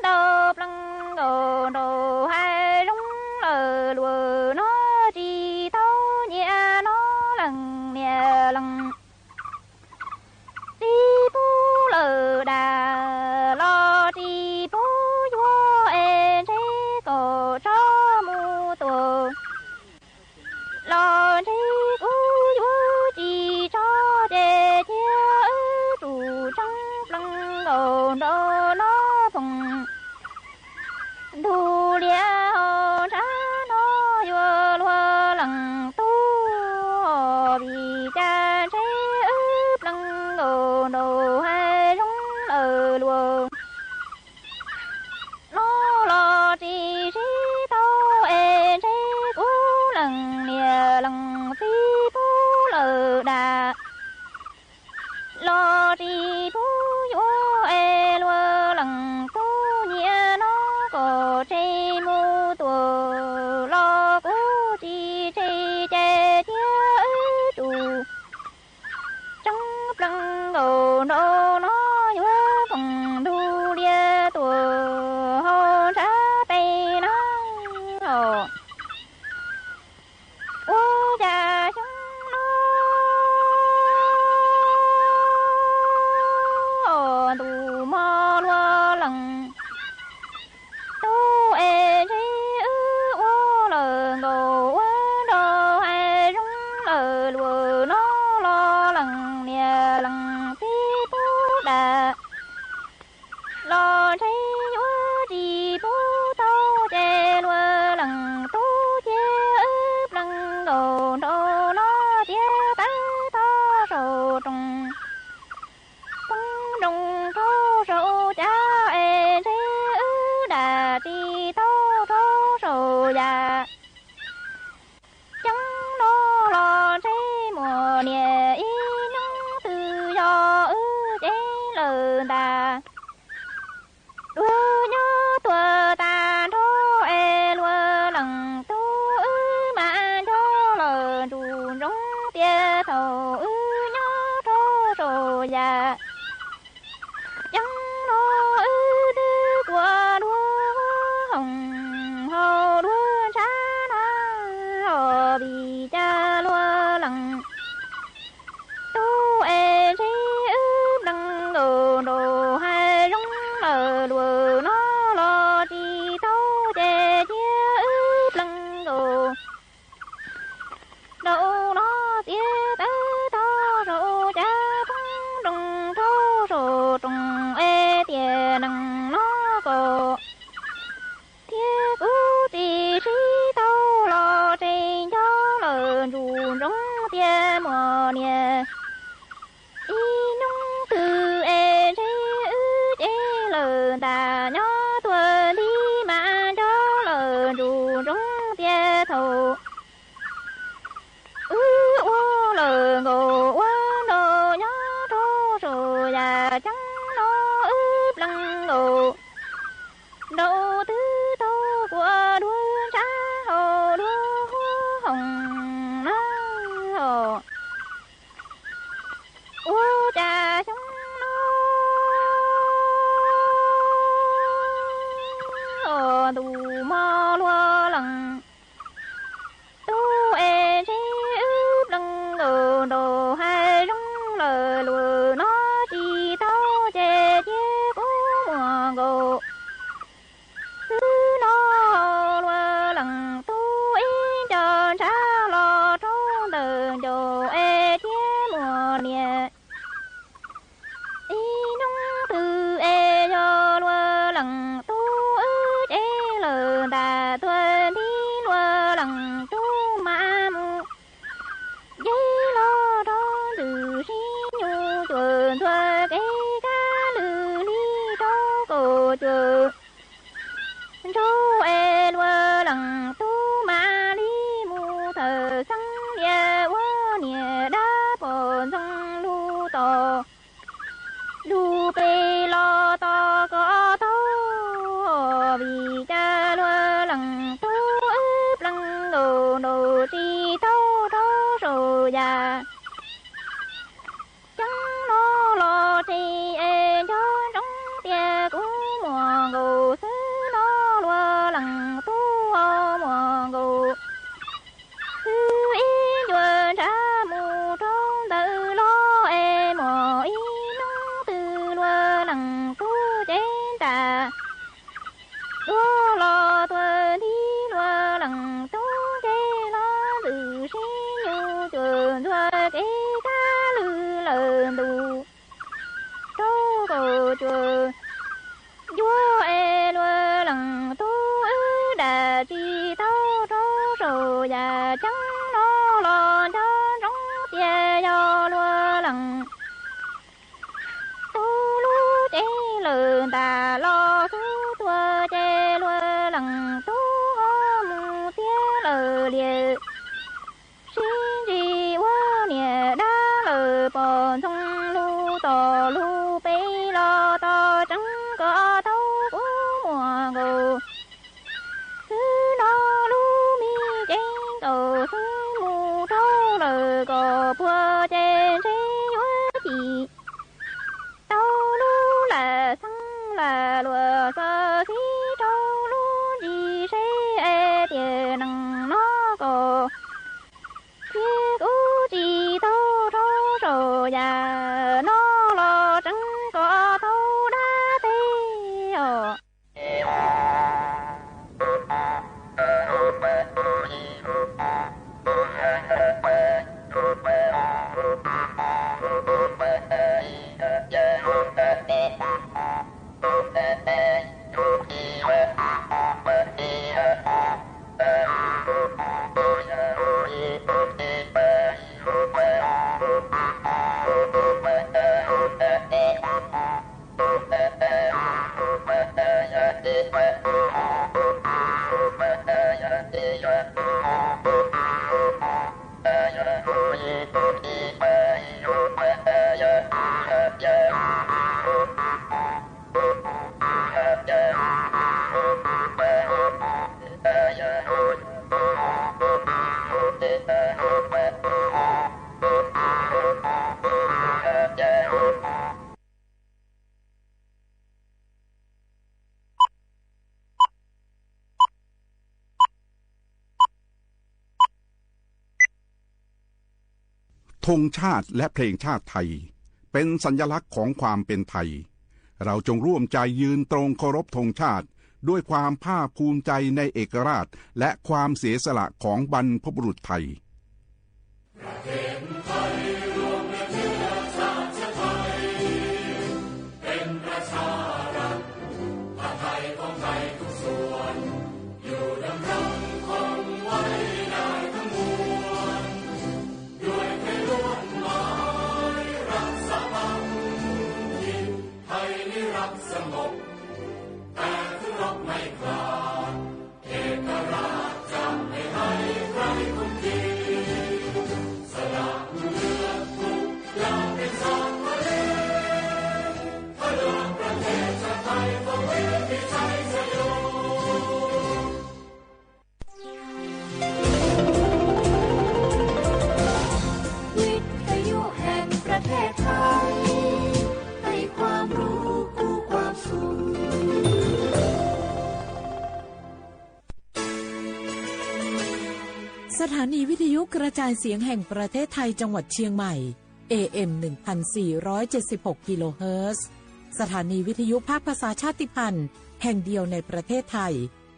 wb ntau plees nkaus nraum hav zoov lawm luag no tsis tau nyiam no leej niam leej txiv pub lawm dam los tsis pub yuav es ntshe kom tso mus tua los ntshe kuv yuav tsis tso ces cia wb tsum tseeb plees nkaus nraum no phooj ntug liab hau ntsab no yuav luag leej tub vim cas ntshe wb plees nkaus nraum hav zoov lawm luag no los tsis sib tau es ntshe kuv leej niam leej txiv pub lawm dam los tsis pub yuav es luag leej tub nyiam no kom tseg mus tua los kuv tsis tseg ces cia wb tsum tseeb plees nkaus nraum no yuav phooj ntug liab tuaj hau ntsab peb na os. Ua cas xyoo no ntuj hmo luag leej tub es ntshe wb ua lawm nkaus ua nraum hav zoov lawm luag no los leej niam leej txiv pub dam los ntshe yuav tsis pub tau ces luag leej tub cia wb plees nkaus nraum no tiav tawb tog saum rooj poob nroo rau saum cav es ntshe wb dam tsis tau rau saum yam ceeb no los ntshe muaj niam ib nyoog twg yog wb ceeb lawm ntag. Luag nyob tuag tag nrho es luag leej tub wb mam nco lawm ntsuj ntsoov tias thaum wb nyob rau saum yam ceeb no wb twb tuav duab hoom hau duab ntsab na os vim cas luag leej tub es ntshe wb plees nkaus nraum hav zoov lawm luag no los tsis tau ces cia wb plees nkaus nraum no tiav tawb tog saum cav poob nroo rau saum rooj es tiam neeg no kom thiab kuv tsis sib tau los tseg nco lawm ntsuj ntsoov tias muaj niam ib nyoog twg es ntshe wb ceeb lawm ntag nyob tuag nti mam nco lawm ntsuj ntsoov tias thaum wb ua lawm nkaus ua nraum nyob rau saum yam ceeb no wb plees nkaus nraum twb tau kuav duab ntsab hau duab huab hoom na os. Ua cas xyoo no ntuj hmo luag leej tub es ntshe wb plees nkaus nraum hav zoov lawm luag no tsis tau tuag nti luag leej tub mas mus nce los rau ntxwg sib nyug cuag ntxuag kev kab lwg li rau kaum cuaj nraug es luag leej tub mam li mus thawm xeeb lias ua niam dab pom ntxoog lug tom lug pem los tos kom tau. Vim cas luag leej tub wb plees nkaus nraum tsis tau rau saum yam ceeb no los tsev es nco ntsoov tias kuv muaj nkaus xwb no luag leej tub ho muaj nkaus xwb ib ncua ntshav mus rau ntawm los es muaj ib hnub twg luag leej tub cev nram dua los tuag nti luag leej tub nce los ntxwg sib nyug cuag ntxuag kev kab lwg lawm ntu rau kaum cuaj ncua es luag leej tub wb dam tsis tau rau saum yam ceeb no los nco ntsoov tias yog luag leej tub lub cev lawm ntam los xwb tuag ces luag leej tub ho mus txiav lawm liam sib ntsib ua niam dab lawm pom ntxoog lug tom lug pem los tos tseeb kom tau kuv muaj nkaus xwb no lub me cev nkaus xwb mus rau lawm kom puag ces ntshe yuav cim tau lub lam xeeb lam luag xov xib rau lub ntsis seb es tiam neej no kom thiab kuv tsis tau rau saum yam no los tseeb kom tau dab teb os.ธงชาติและเพลงชาติไทยเป็นสัญลักษณ์ของความเป็นไทย เราจงร่วมใจยืนตรงเคารพธงชาติด้วยความภาคภูมิใจในเอกราชและความเสียสละของบรรพบุรุษไทย วิทยุแห่งประเทศไทย ให้ความรู้คู่ความสุข สถานีวิทยุกระจายเสียงแห่งประเทศไทยจังหวัดเชียงใหม่ เอ เอ็ม หนึ่งพันสี่ร้อยเจ็ดสิบหก กิโลเฮิรตซ์ สถานีวิทยุภาคภาษาชาติพันธุ์แห่งเดียวในประเทศไทย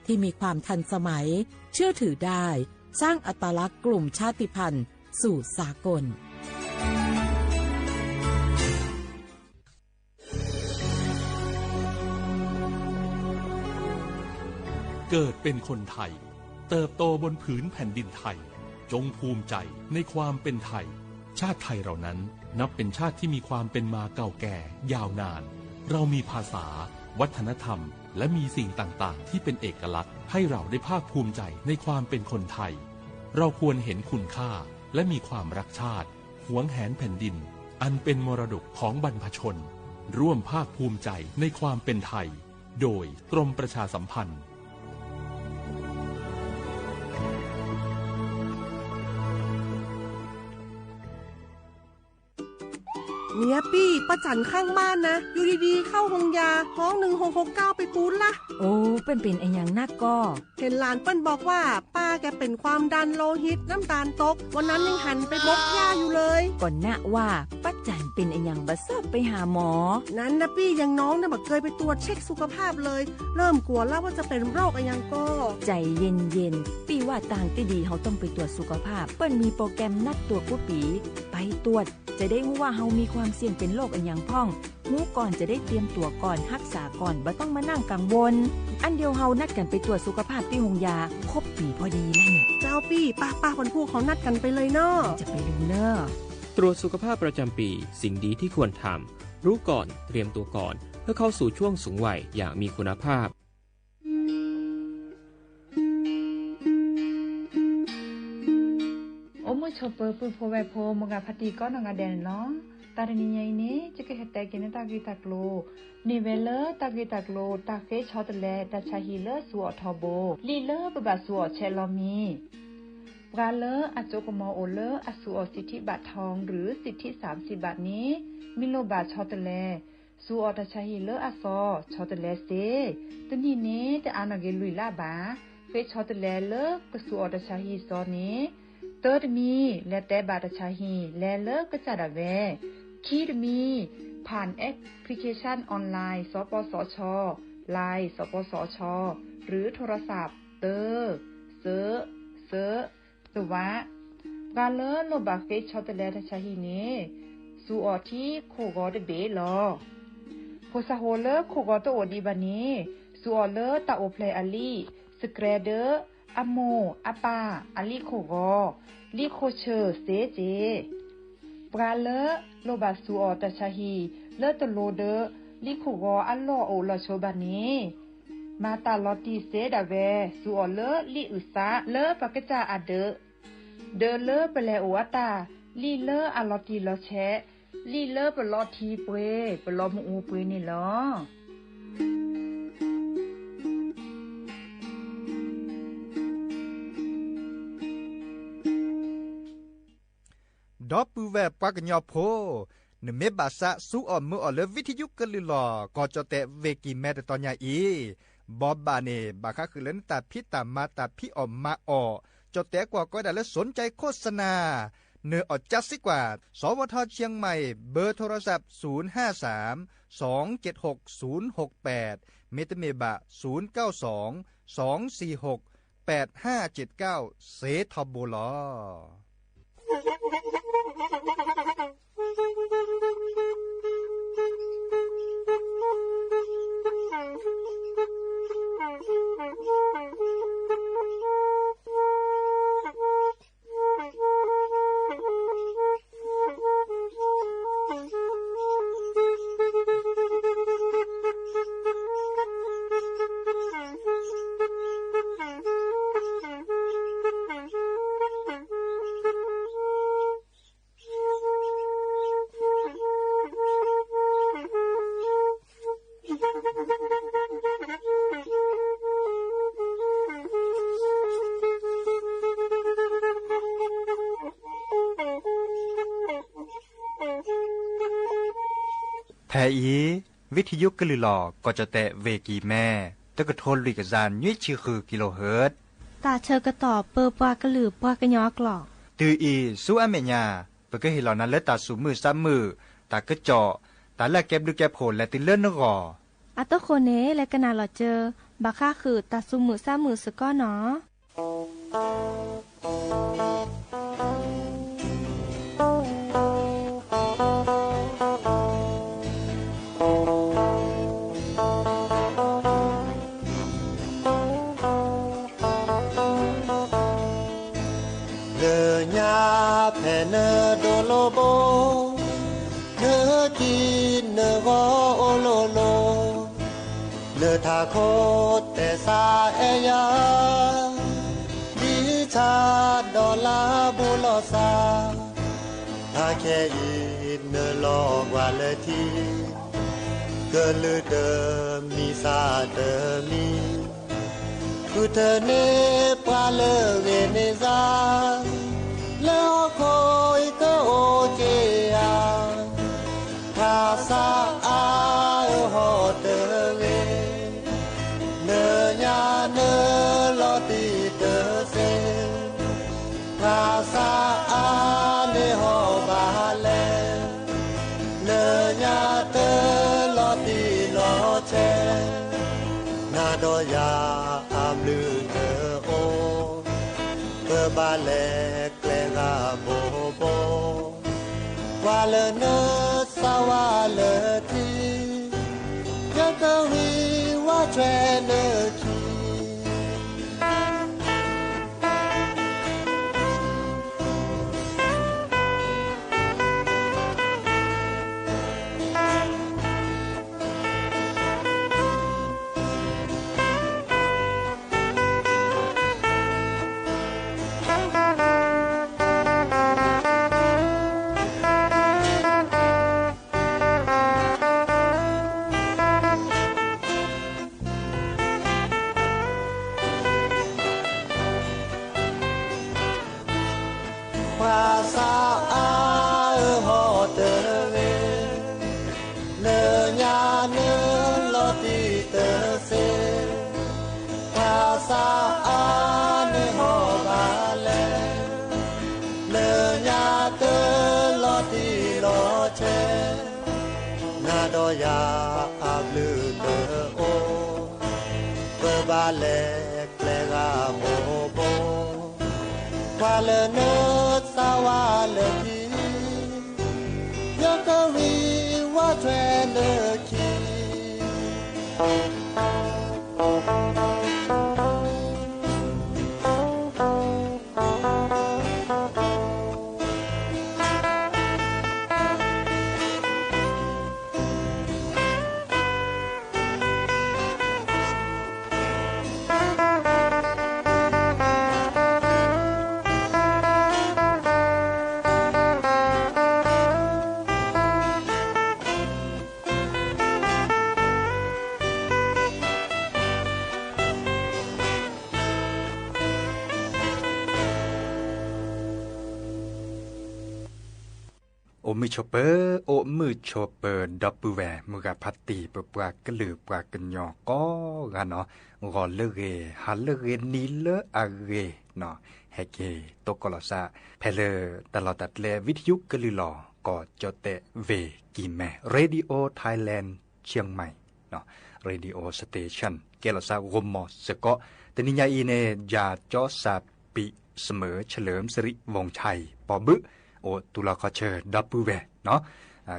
ที่มีความทันสมัย เชื่อถือได้ สร้างอัตลักษณ์กลุ่มชาติพันธุ์สู่สากล เกิดเป็นคนไทย เติบโตบนผืนแผ่นดินไทย จงภูมิใจในความเป็นไทย ชาติไทยเรานั้นนับเป็นชาติที่มีความเป็นมาเก่าแก่ยาวนาน เรามีภาษา วัฒนธรรม และมีสิ่งต่างๆ ที่เป็นเอกลักษณ์ ให้เราได้ภาคภูมิใจในความเป็นคนไทย เราควรเห็นคุณค่า และมีความรักชาติ หวงแหนแผ่นดิน อันเป็นมรดกของบรรพชน ร่วมภาคภูมิใจในความเป็นไทย โดยกรมประชาสัมพันธ์ เนี่ยปี้ ป้าจั๋นข้างบ้านนะ อยู่ดีๆ เข้าโฮงยา ฮ้อง หนึ่งหกหกเก้า ไปปู๊ดละ โอ้ เปิ้นเป๋นอะหยังนักก่อ เห็นหลานเปิ้นบอกว่า ป้าแกเป็นความดันโลหิต น้ำตาลตก วันนั้นยังหันไปบกหญ้าอยู่เลย ก่อนนะว่า ป้าจั๋นเป๋นอะหยังบ่ซอบไปหาหมอ นั้นนะปี้ อย่างน้องเนี่ยบ่เคยไปตรวจเช็คสุขภาพเลย เริ่มกลัวแล้วว่าจะเป็นโรคอะหยังก่อ ใจ๋เย็นๆ ปี้ว่าตางตี้ดีเฮาต้องไปตรวจสุขภาพ เปิ้นมีโปรแกรมนัดตรวจกู้ปี๋ ไปตรวจ จะได้ฮู้ว่าเฮามีความเสี่ยงเป็นโรคอะหยังพ่อง ฮู้ก่อนจะได้เตรียมตั๋วก่อน ฮักษาก่อน บ่ต้องมานั่งกังวล อันเดียวเฮานัดกั๋นไปตรวจสุขภาพตี้โฮงยา ครบปี๋พอดีแล้วเนี่ย เจ้าปี้ ป้าๆ วันพูกเฮานัดกั๋นไปเลยเนาะ จะไปดูเนอะ ตรวจสุขภาพประจำปี สิ่งดีที่ควรทำ รู้ก่อน เตรียมตัวก่อน เพื่อเข้าสู่ช่วงสูงวัยอย่างมีคุณภาพ Ua muaj tshua pw pw phu ve phu mos kas pha ti koj no nga de no, tag rau ni nyi ne, ca ke he te ke ne tag kis tag klus, ne ve lawv tag kis tag klus tag feb tsho ta le tag tsha hi lawv xuv om tho bo, lij lawv pab pab xuv om tshe lo mi. Pab lawv a tso ka mo ua lawv a xuv om xi thib pab thoo rwv xi thib xav xi pab ne, mi lo pab tsho ta le, xuv om tag tsha hi lawv a xo, tsho ta le xeb, tag ni ne, tag a no ke lwm lab pab, feb tsho ta le lawv ka xuv om tag tsha hi xo ne, tawb ta mi, le teb pab tag tsha hi le lawv ka tsa dam ve, khib ta mi, phan application online xov pov xov tsho, lais xov pov xov tsho, rwv tho ras xav, tawb, xawb, xawb, tawb vam. Pab lawv lo pab feb tsho ta le tag tsha hi ne, xuv om thib khos gov ta peb los, phos xa hos lawv khos gov ta ua di pab ne, xuv om lawv tag ua plais a lij, scratch dawb, a mus, a pam, a lij khos gov, lij khos tshaw xeb ces. Pab lawv lo pab xuv om tag tsha hi lawv ta lo dawb, lij khos gov a loj ua los tshaw pab ne, mas tas los ti xeb dam ve, xuv om lawv lij wm xab lawv pab ka tsa a dawb, dawb lawv pab le ua a tas, lij lawv a los ti los tshem, lij lawv pab los ti pwe, pab los mus ua pwe ne los. Dov pw ve pab ka nyo pho, nws meb pab xav xuv om mw om lawv vib thib yub kawg lwm los koj cov tes ve kis me rau tau nyaj ib, npov pab ne pab khab khwm lawv neb tas phib tas ma tas phib om ma om, cov tes kuas koj dam lawv xom cai khos xa nas, nws om caj xib kuas, xov vaj thoj Chiang Mai, npawb tho ras xav xoom haj xav, xoom ceg hok xoom hok pem, me teb me pab xoom kaum xoom, xoom xis hok, pem haj ceg kaum, xeb tho npo los. Thais ib, vib thib yub kawg lwm los koj cov tes ve kis me, teb ka thua lwm ka zam nyuj tshis hwm kis los hawm. Tas chaw ka tom pw pab kawg lwm pab ka nyo klom. Twb ib xub ab me nyab, pab kawg him los nas lawv tas xus mwm xab mwm, tas kab com, tas laj kev plwj kev phom le twb lawb nub qos. Ab tub qhua ne le ka nas los caw, npab khab khwm tas xus mwm xab mwm xwb koj no. Nyab phem nws dua lub npoo, nws ci nws qhov ua luj lus, nws tham khub tes xav es yog li tshaj dog lab npus los xav, tham khiav ib nws los vam lawm thiab, kawg lwm tawg mi xav tawg mi. Kuv thawj nej pab lawm gem nej zaj, lawv ho kho ib kawg ua ces a, phas xav a ho tawg gem, nws nyab nws los tim tawg xes, phas xav a nej ho vam lawm, nws nyab tawg los tim los tseg, nag dog yam a mlwm tawg os, pab lawm dlej nqa npoo npoo, vam lawm nws xav vam lawm thiab, yog kawg vim vaj tshuav nws khi. Phas xav a ho tawg gem, nws nyab nws los tim tawg xes, phas xav a nws ho vam lawm, nws nyab tawg los tim los tseg, nag dog yam a mlwm tawg os, pab lawm dlej nqa npoo npoo, vam lawm nws xav vam lawm thiab, yog kawg vim vaj tshuav nws khi. Ua mwj tshua pawg, ua mwj tshua pawg dab pw vas mus gam phab tis pab pab kab lwm pab kab nyom qog gab no, gos lawv gem, has lawv gem, nis lawv a gem no, hais kiag tuaj kom los xav phem lawm tas los tas dlej vij thij yub kab lwm los kom cov tes ve kis mas Radio Thailand Chiang Mai no, radio station kev los xav ua mos xwm kom. Tes ni nyab ib ne, yam cob xa pim smwv tshaj lawm sri voos chais pov npwb ua tus los qhov chaw dab pw vas no,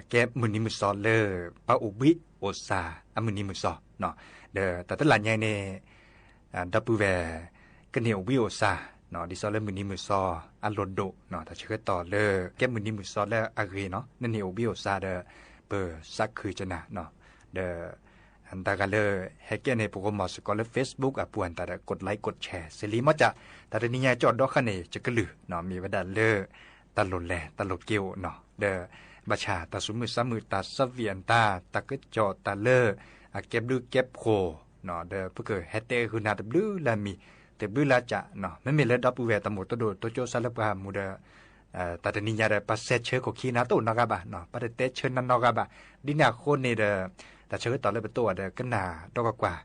kev mus nis mus xov lawm pab ua vij ua xa, a mus nis mus xov no, tas tab lam nyab ne, dab pw vas, koj nim ua vij ua xa no, dis xov lawm mus nis mus xov a luag dum no, tas tsheb kab tos lawm kev mus nis mus xov lawm a gem no, nej nim ua vij ua xa lawm pab xav khwv ca na no, ntag qa lawm hais kev ne puas ua mos xwm kom lawm Facebook a puas tas kom like kom share xws li mog cas, tas tes ni nyab coj dob qhab ne cov kab lwm no mi vaj dam lawm tas los leg tas los kev no, tas npaj tshaj tas xub mwj xab mwm tas xab vim ntag tas kab coj tas lawm kev nplwb kev phuam no, tas pab kawm hais tes hws nag tas nplwb laj mis, tas nplwb laj tsam no, mej mej lawv dab pw vas tas mus tuaj dum tuaj coob xav lawm pab mus tas tas tes ni nyab tas pab xav tsheb khaum khib na tuaj no qa npam no, pab tas teb tsheb na no qa npam, dib nag qhuav ne tas tas tsheb kab tos lawm pab tuaj tas kab nag dob kab kuas,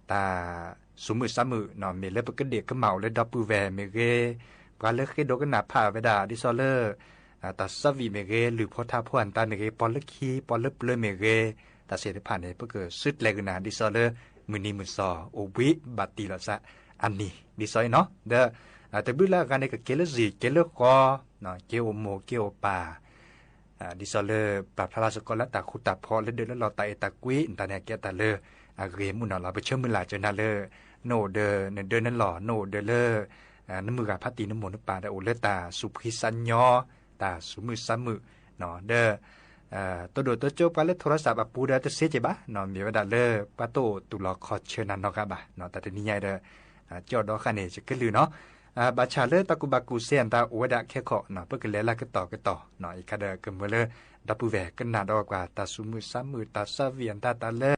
tas xub mwj xab mwm no mej lawv pab kab diam kab mam ua lawv dab pw vas mej gem, pab lawv qhib dua kab nag phaj vas dam dis xov lawm tas xab vim mej gem, lwm phuam thaj phuam ntag mej gem, pog lawv khib pog lawv plawv mej gem, tas xwm tas phaj ne pab kawm xwb dlej kws nag dis xov lawm mus nis mus xov ua vij npam tis los xav a nis dis xov no, tas tas nplwb laj qa ne kawm kev lawm zim kev lawm qov no, kev ua mus kev ua pas, dis xov lawm pab phaj laj xwm kom lawm tas khu tas phom lawm dawm lawm los tas es tas kuib ntag ne kev tas lawm a gem mus no los pab tsheb mwj lam tsaws nag lawm, noj ua daws nws daws nws los noj ua daws lawm, nub mws gam phab tis nub mos nub pas ua lawv tas xu phwj xab nyob, tas xu mwj xab mwm no. Tuaj dua tuaj coj pab lawv thau lab xav pab pub dawb tuaj xeb ces pab no, vim ua dam lawv pab tuaj tus los qhov chaw nag no qa pab no tas tus ni nyai dawb coj dob qab ne tsev kawg lwm no. Pab tshaj lawv tau kuv pab kuv xeb ntag ua dam kheb khom no pab kws le laj kawg tog kawg tog no ib kab dawb kawg muaj lawv dab pw vem kawg nag dab kuas tas xu mwj xab mwm tas xab viam ntag tas lawv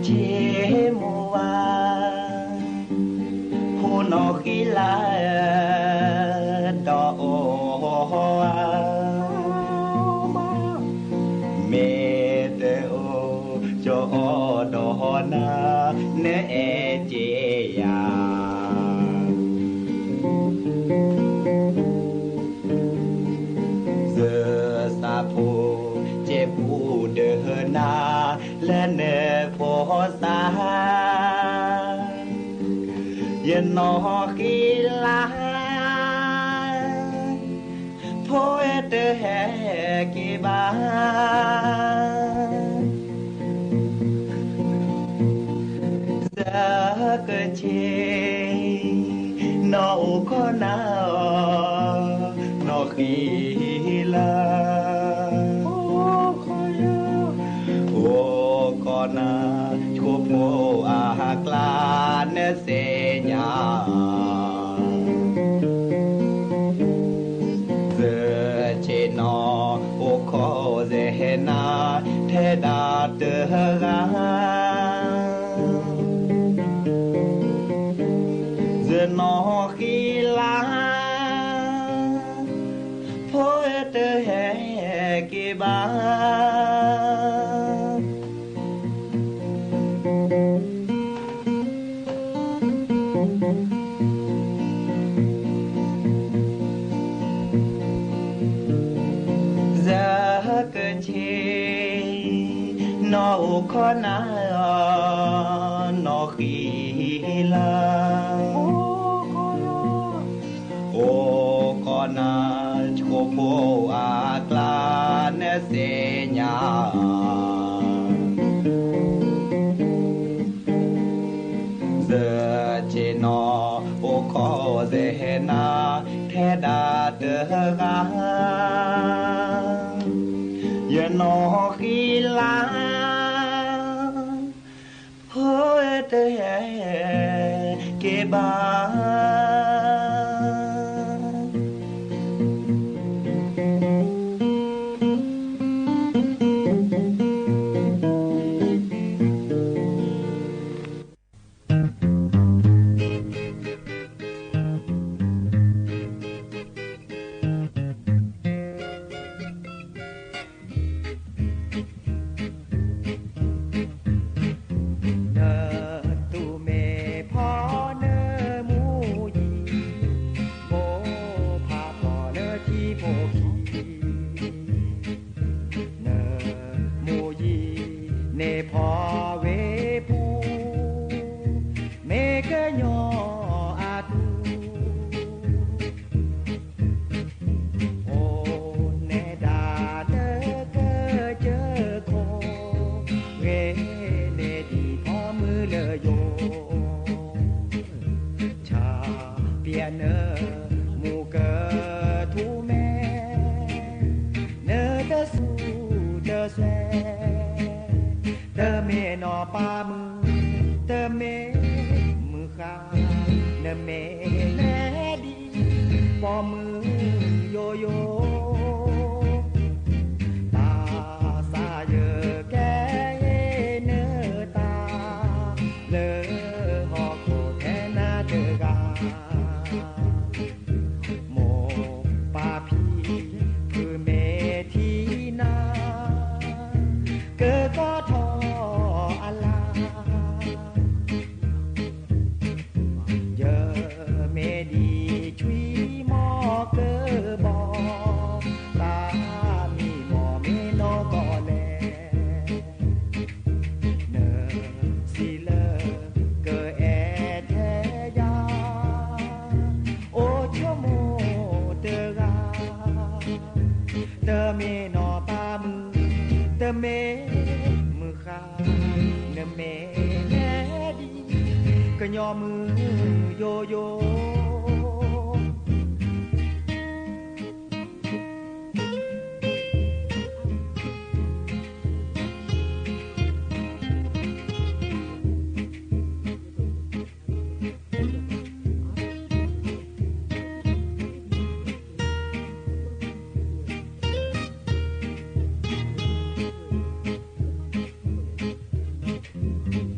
Ces mus vas hu no qhib laj dog, me te cov dog na, neb es ces yam Zws xav pub ces pub dawb na, lawv nws pub xav yog no qhib laj, pub twb hais kev pab. Zws kawg ces no ua koj na, no qhib laj, ua koj na, tshuav pub a kla neb xeeb nyab. Zws ces no ua koj zes na, theb dab twg qa. Zws no qhib laj, pub twb hais kev pab. Zws kawg ces no ua koj na, no qhib laj, ua koj na, tshuav pub a kla neb xeeb nyab. Zws ces no ua koj zes na, theb dab twg qa. Yog no qhib laj, pub twb hais kev pab. Nws tus me phom nws mus yim, npau phab phom nws thib npau khi. Nws mus yim, nws phom ve pub, me kawg nyob a tub. Ua neb dab tawg kawg cawv kho, nqe neb dim phom mwj lawm yog. Tshaj piam nws mus kawg thub me, nws tawg xub tawg xeeb, tawg me no pab mwj, tawg me mwj qab, nws me neb dim pom mwj yuav yuav. Tas xav yawg kev nws tas, lawv ho kho theb nab tawg qa. Mus pab phim pw me thib nab, kawg koj rho a laj, Koj nyob mwj yo yo.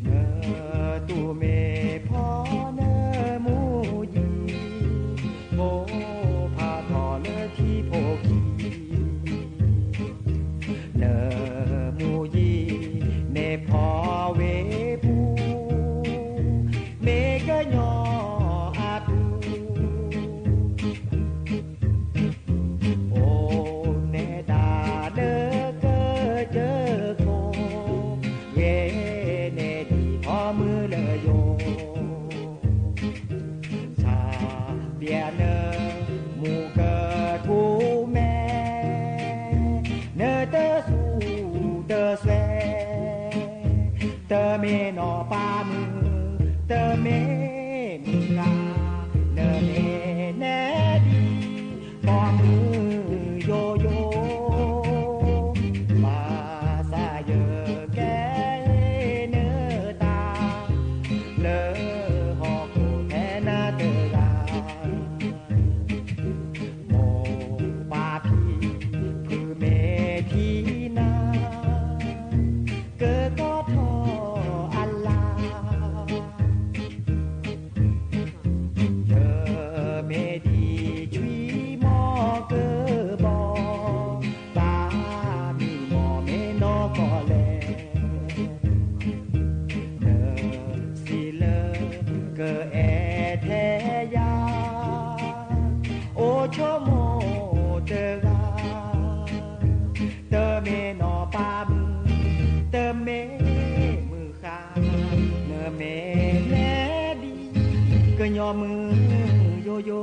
Nws tus me phom nws mus yim, phom phaj thom nws thib phom kis. Nws mus yim me phom ve pub, me koj nyob a pub. Ua neb tas lawm koj cawm kho, ye neb dim thov mwj lawm yog. Txhaj piam nws mus kawm kuv me, nws tawg xu tawg xue, tawg me noj pab mwj, tawg me mwj nqa, nws me neb dim pom mwj yo yo. Mas xav yawg kev nws tas lawm ho kuv thev nab tawg zam. Mus pab phim phwm me thib nab, kawg kob thoj a laj. Yawg me dim tshuib mov kawg npog, pab me mov me noj koj le. Nws xis lawm kawg es theb yaj, ua tshuaj muag tawg zam. Tawg me noj pab mwj, tawg me mwj qha, nws me neb dim, koj nyob mwj yo yo.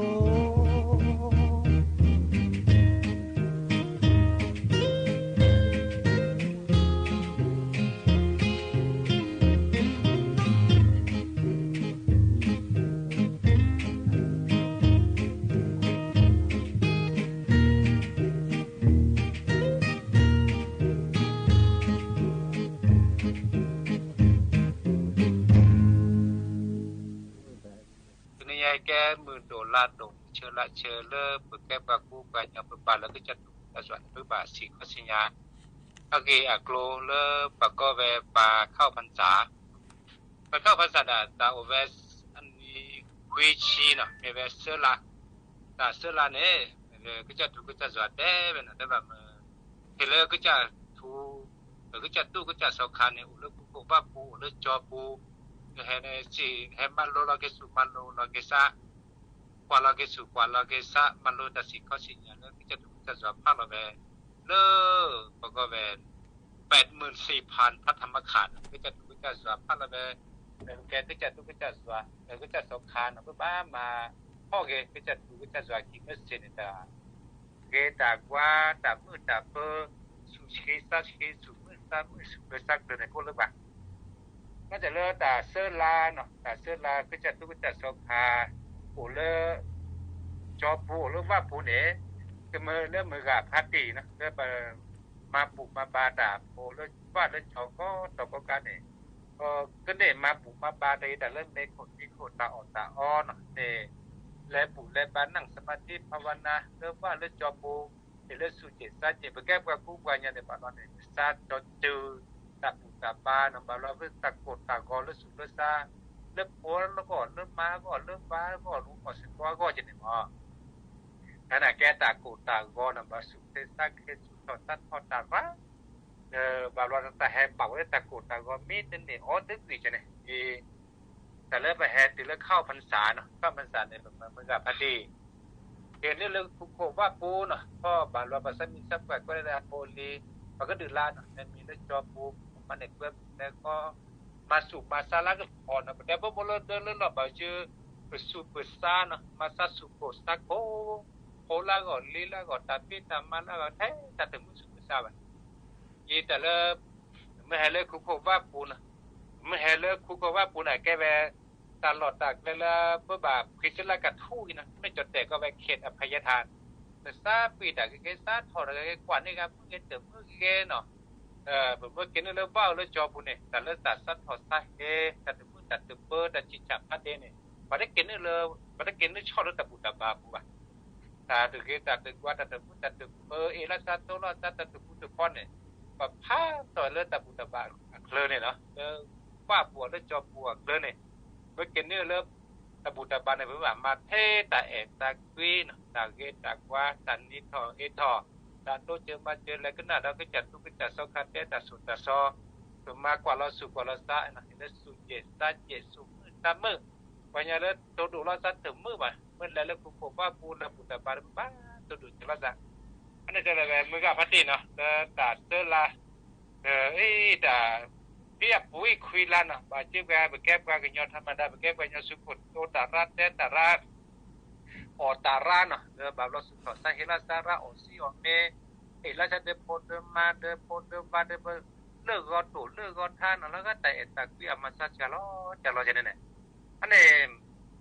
Tus no yog kev mwm dum la dum, chaw la chaw lawm pw kev pab kub pab nyo pw pab lawv kwv coj tus coj zuam pw pab xim kho xim nyas. Ab kis a klo lawm pab koj ve pab khauj phas xas, pab khauj phas xas das tas ua ve kuv tsi no me ve xwb la, tas xwb la ne, kwv coj tus kwv coj zuam teb ve no teb vam, hes lawv kwv coj tus, kwv coj tub kwv coj xauv kha ne ua lawv kuv kom vaj pub ua lawv cov pub, hes ne tsis hes mas lug los kev xum mas lug los kev xab, kuam los kev xum kuam los kev xab mas lug tas xim kho xim nyas lawm kwv coj tus kwv coj zuam phaj los ve, lawm pab koj ve peb mwm xis phas phaj tham mas kham kwv coj tus kwv coj zuam phaj los ve, kev kwv coj tus kwv coj zuam kwv coj xauv kha no pab mas hoj ke kwv coj tus kwv coj zuam kis muab xes ne tas kev tas kuab tas mwj tas pawg, xum sib xab sib xum mwj xab mwj xum pawg xab pawg ne koj lawm pab. Nyob tas lawm tas xwb la no tas xwb la kwv coj tub kwv coj xauv kha ua lawv cov pub ua lawv vaj pub ne, kws lawv mus zam phaj tis no lawv mas pum mas npa tas ua lawv vaj lawv cov koj tau koj kab ne, koj nej mas pum mas npa tas tas lawv me khoom tib khoom tas ob tas ob no ne, lawv pum lawv npa neej xa ma thib phav va na lawv vaj lawv cov pub, ces lawv xum ces xab ces pab kev pab kub pab nyo ne pab no ne xab cov cw tas pum tas npa no npa los tas kom tas koj lawv xum lawv xab, lawv phuav lawv koj lawv mab koj lawv npab koj lub koj xwb koj koj ces ne mog. Tab na kev tas kom tas koj no npa xum tej xab kev xum tog tab thoj tas vaj, npa los tas hes npaum lawv tas kom tas koj mib tej ne ob twb kis ces ne, tas lawv pab hes twg lawv khauj phas xas no khauj phas xas ne pab mas zam phaj tis, ces lawv lawv khub khom vaj pub no thoj npa los pab xab mib xab pam koj lawv pab li, pab koj dwm la no mib lawv cov pub mas ne kuv lawv koj mas xum mas xab lab koj phom no pab dab pab muab lawv dawb lawv los npaum tsw pw xum pw xab no mas xab xum kom xab kom hauv lab kom li lab kom tas pib tas mas lab kom theb tas twg muab xum pw xab vas. Ces tas lawv mab hes lawv khub khom vaj pub no, mab hes lawv khub khom vaj pub na kev ve tas los tas le la pab ba khi xwb la ka thuj no nej cov tes ko ve khet a phas ya tha, xab pis tas kev xab thom tas kev kuam nej ga muab kev tawm muab kev no, pab muab kev nej lawv vaub lawv tso pus ne tas lawv tas xab thom xab hev tas tus muab tas tus pab tas tsis tsham phab dej ne, pab dab kev nej lawv, pab dab kev nej tshoj lawv tas pus tas ba pus a, tas tus kev tas tus kua tas tus muab tas tus pab es laj xab tub laj xab tas tus kub tus phob ne, pab phab tog lawv tas pus tas ba a khawv ne no lawv vaj pus lawv tso pus a khawv ne, pab kev nej lawv tas pus tas ba ne pab mam mas theb tas es tas kuib no tas kev tas kua tas ni thom es thom tas tub cawv mas cawv lawv kab naj dov kab cam tub kab cam xauv kha teb tas xum tas xo, tus mas kuam los xum kuam los xab no lawv xum ces xab ces xum mwj xab mwj, pab nyob lawv tug dum loj xab tug mwj mas muaj lawv lawv kuv pum pab pus lawv pus tas ba pab tug dum ces loj xab. Ab ne cov lawv mws kam phab tis no lawv tas xab la tas pib puv ib khwv la no pab cib pab pab kev pab kws nyob thaj ma da pab kev pab nyob xub pum ua tas rab teb tas rab os tas rab no lawv pab los xub thom xab hev laj xab rab os xib os me, es laj xab dawb phob dawb mab dawb phob dawb vab dawb, lwj gov tum lwj gov thab no lawv tas es tas kuib a mas xab tsa los cas los cas ne. Ab ne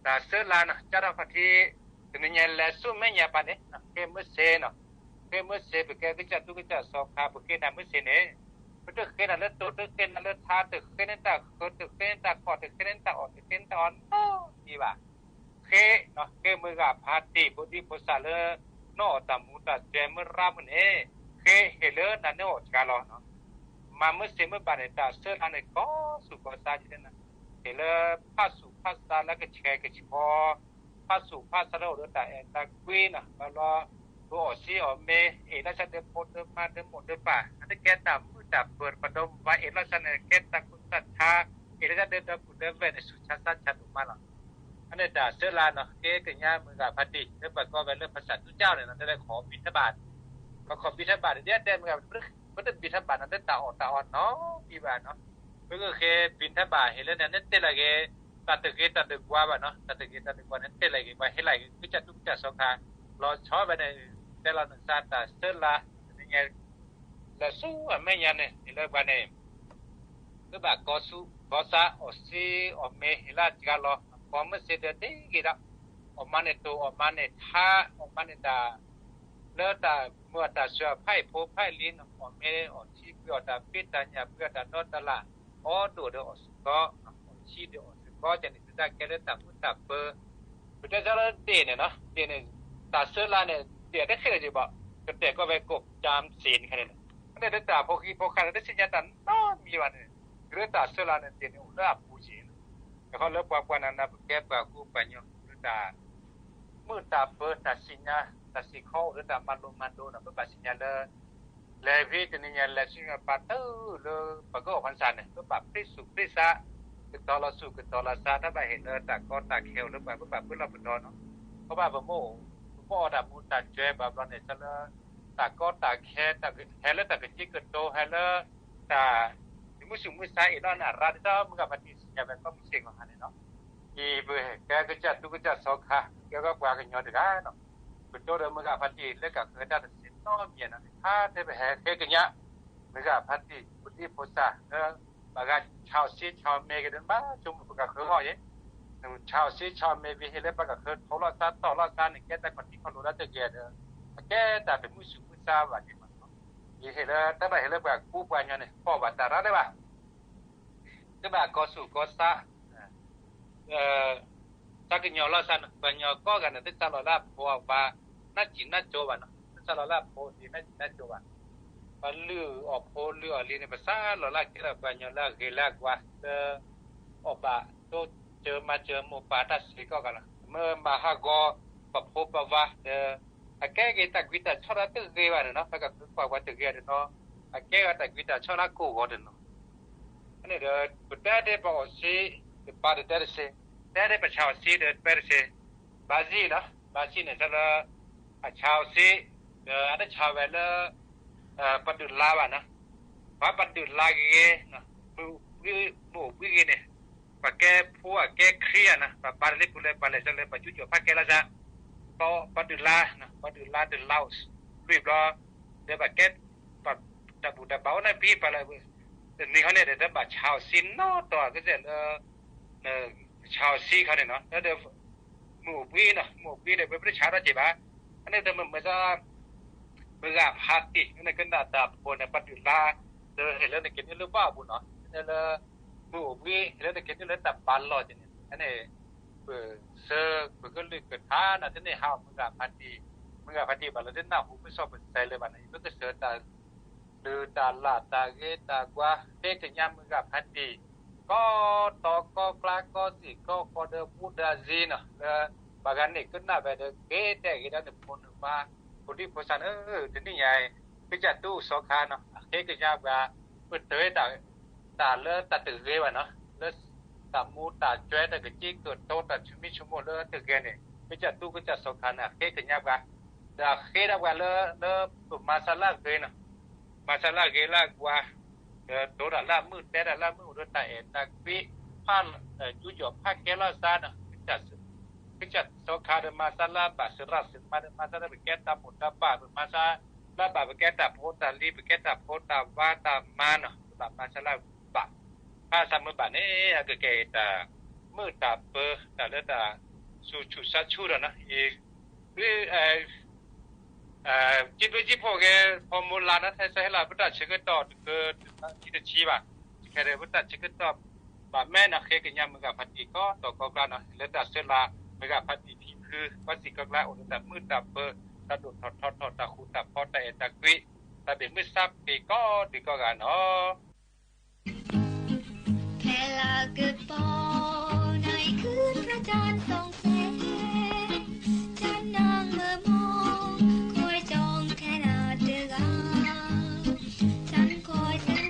tas xab la no cab rau phab tis, tus nws nyav lawv xub me nyav pab ne, qe muab xev no, qe muab xev pab kev kab cam tub kab cam xauv kha pab kev naj muab xev ne, pab twb qe naj lawv tus twb qe naj lawv thab twb qe neb tas khawv twb qe neb tas kos twb qe neb tas os twb qe neb tas os no, i vas qe no qe mws kam phab tis pab dib pab xav lawv noj tas mus tas tsev muab rab mus ne, qe hem lawv naj neb os tsa los no, mas muab xev muab pab ne tas xab la ne kov xum kov xab ces na, hem lawv phaj xum phaj xab lawv kab tshee kab tshee phob, phaj xum phaj xab lawv ua lawv tas es tas kuib no pab los tus os xib os me, es laj xab dawb phob dawb mab dawb mum dawb pam no tej kev tas mwj tas pawg pab dawb vam es laj xab ne kev tas kuv tas thab, es laj xab dawb dawb pum dawb vem ne xum tshav xab tshav tus mas los. Ab ne tas xab la no kev kws nyab mws kam phab tis lawv pab kov ve lawv phaj xav tub caj ne no tej lawv khov pib thab pam, khov khov pib thab pam tias tej mws kam pab twb pib thab pam no twb tas os tas os no, i vas no, pab kws qe pib thab pam hem lawv naj neb tej lawv kev tas twg kev tas twg kua vas no tas twg kev tas twg kua neb tej lawv kev pab hem lawv kab cam tub kab cam xauv kha los tshov ve ne, tej los nws xav tas xab la, nws nyav lawv xub me nyav ne es lawv pab ne, lawv pab kov xum kov xab os xib os me hem laj tsa los kov muab xev tas tib kev tas os mas ne tus os mas ne thab os mas ne tas lawv tas mws tas xua phaj phob phaj li no os me os tshib pw os tas pib tas nyam pw os tas noj tas lam, ob duas dua os xwm kov, os tshib dua os xwm kov ces nws tsis tas kev lawv tas mwj tas pawg, pab tej xab lawv dem ne no dem ne, tas xab la ne, dem tej qheb los ces pom cov dem koj ve kom cam xev ne, tej lawv tas phob qhib phob qha lawv tej xib nyab tas noj mi vas ne, lawv tas xab la ne dem ne ua lawv a pub xev no, yog qhov lawv pab pab na na pab kev pab kub pab nyob lawv tas mwj tas pawg tas xib nyab tas xib khob ua lawv tas mas lus mas du no pab pab xib nyab lawv, lawv pib tus nws nyav lawv xub nyab pab tawg lawv pab koj os phaj xav ne lawv pab pib xum pib xab, kws tog los xum kws tog los xab thab pam hem lawv tas kov tas khe lawv pab pab pab pwb los pab dog no, pab pab pab muab, pab muab os tas mus tas tsev pab los ne xab lawv tas kov tas khe, has lawv tas kws cib kws tau has lawv tas tus muab xum muab xab es loj na rab teb txhob mws kam phab tis xib nyab ve koj muab xev koj has ne no, ces pab kev kab cam tub kab cam xauv kha kev koj pab kws nyob rau kab no, pab rau lawv mws kam phab tis lawv kam qhwv tag tas xev noj mi no thab tej pab has kev kws nyab mws kam phab tis pab dib pab xav lawv pab kam tshau xib tshau me kev npaj tsuj mus pab kam qhwv hoj es, tshau xib tshau me vim hem lawv pab kam qhwv thauv loj xab tom loj xab nws kev tas kom tib qho lus lawv tej kev, kev tas tus muab xum muab xab vas ces mas, vim hem lawv thab pam hem lawv pab kub pab nyob ne pom vas tas rab lawv vas, twb pab kov xum kov xab, xab kws nyob loj xab no pab nyob koj gam no twb xab los laj phob vas, nab tsis nab tso vas no twb xab los laj phob li nab tsis nab tso vas, pab lwm os phob lwm os li ne pab xab los laj kev los pab nyob laj qe laj kua lawv, os pab tub cawv mas cawv mus pab tag xev koj gam no mas haj kos pab phob pab vas, a kev kev tas kuv tas tshoj lab twg qe vas no pab kam qhwv pab vas twg qe no, a kev tas kuv tas tshoj lab kuj gov rau no, kuv teb teb pab os xib, pab teb teb xev, teb teb pab tshau xib peb xev, pab zib no, pab zib ne xab lawv, tshau xib, a teb tshau ve lawv, pab dwm la vas no, pab pab dwm la qe no, mus pib qe ne, pab kev phuab kev khib no pab pab li pub lawv pab lawv xab lawv pab cuj cuam phaj kev laj xab, pab dwm la no pab dwm la dwm la, lwm los, lawv pab kev, pab tas pum tas pab ua nab pib pab lawv, nws ho ne lawv pab tshau xib no tos koj zem lawv, Chaw si kho ne no, mus ua pwib no, mus ua pwib ne peb peb chaw dab ces vas, nej mus mus za mus gam pha ti ne, koj naj tas pua ne paj twm lab, lawv hais lawv ne kev nej lub paj pus no, lawv mus ua pwib lawv ne kev nej lawv tas pas los ces ne, pwm xwb pwm koj lwm kawm thav no thiab nej ha mus gam pha ti, mus gam pha ti vas lawv twb naj hu peb soj pwm xaiv lawv vas no peb koj sawv tas lwm tas lam tas geb tas guav qheb kawg nyab mus gam pha ti, koj tod koj klab koj xim koj qhov dawb pub da zis no lawv pas gab nem koj naj vas dawb kev tej kev dab nws pua nws mas pua dib pua xav na, tus nej nyam peb caj tub xov kha no qheb kawg nyab vas, pwm tawg tas lawv tas twm geb vas no, lawv tas mus tas tsuav tas kawm cib kawm tau tas tshua mi tshua muaj lawv twg geb ne, peb caj tub koj caj xov kha na qheb kawg nyab vas, tas qheb dab vas lawv lawv pwm mas xav laj geb no, mas xav laj geb laj vas, tuav tas laj mwj teb tas laj mwj ua rau tas es tas kwib, phaj cub cov phaj keb laj xab no, peb caj xov kha mas xav laj pam xwm laj xwm mas mas xav laj pem keb tas mus tas pam mas xav laj pam pem keb tas pov tas li pem keb tas pov tas vas tas mas no, mas xav laj pam, phaj xav mus pam ne, kawg kev tas mwj tas pawg tas lawv tas xu tshum sab tshuj rau no, cib peb cib phuam ke, pho mus las no thaij xav hib las peb tas tsev kawg tom tsis tau tshib vas, tsis kha peb tas tsev kawg tom, pam meb no qheb kawg nyab mus gam pha ti koj tod koj klab no lawv tas xwb las mus gam pha ti phim phwv koj xim koj klab ua lawv tas mwj tas pawg, tas dum thov thov thov tas khu tas pho tas es tas kwib, tas pem mwj xab pem koj twg koj gam no. Pheej lam kws pom nais khwb peb cov txoos xes, cov neeg mws moog kuas coob kheev nab twg ga, cov kuas cov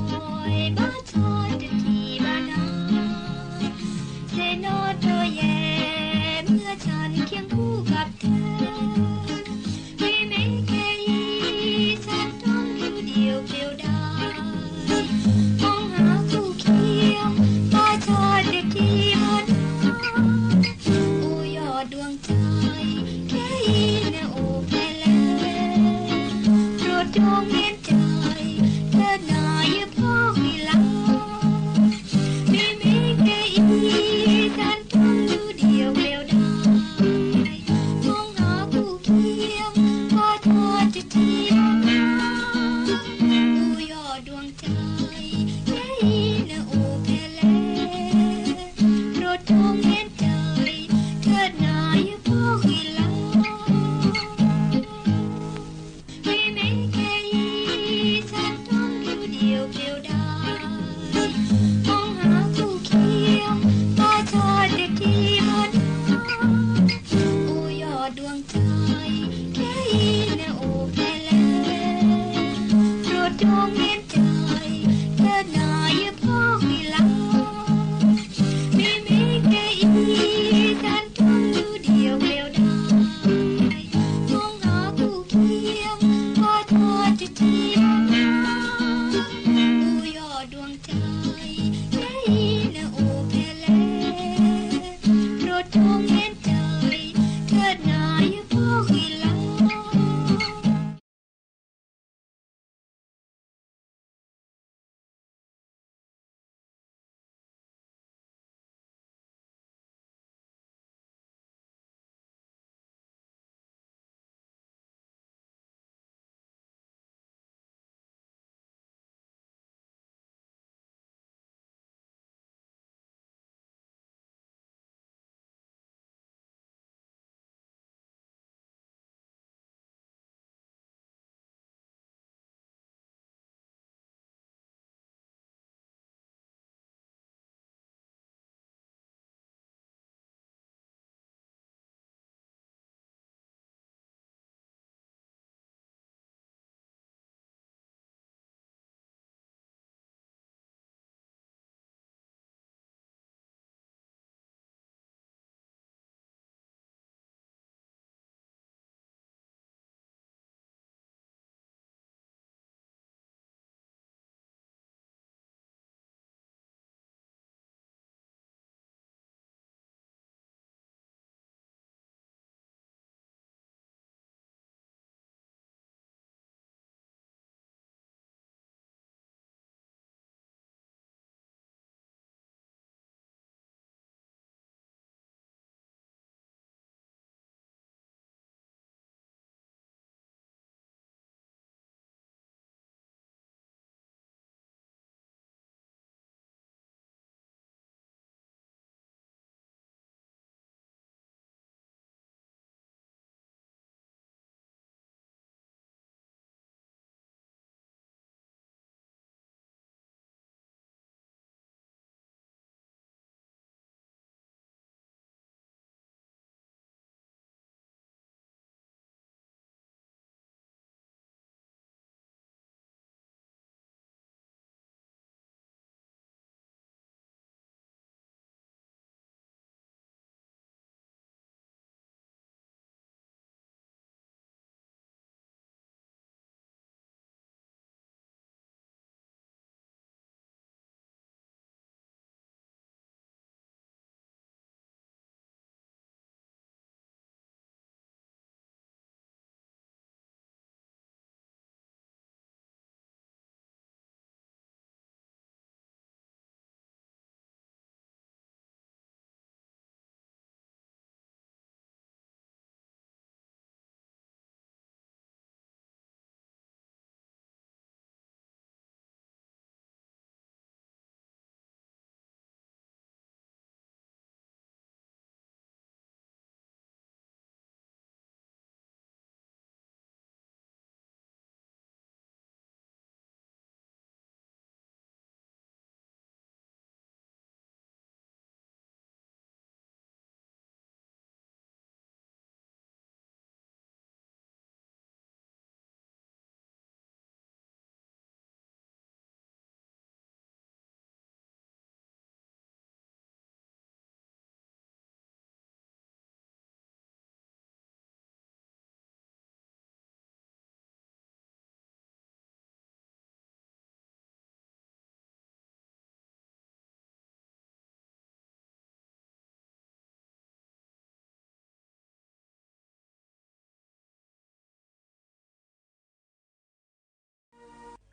kuas npaj txhua tus tim npaj no, ces nov rua yem mws cov khib kuj kab teg, vim meb kheev ib txhab roob lub diuj pliuj dais, moog hab kuj khiav npaj txhua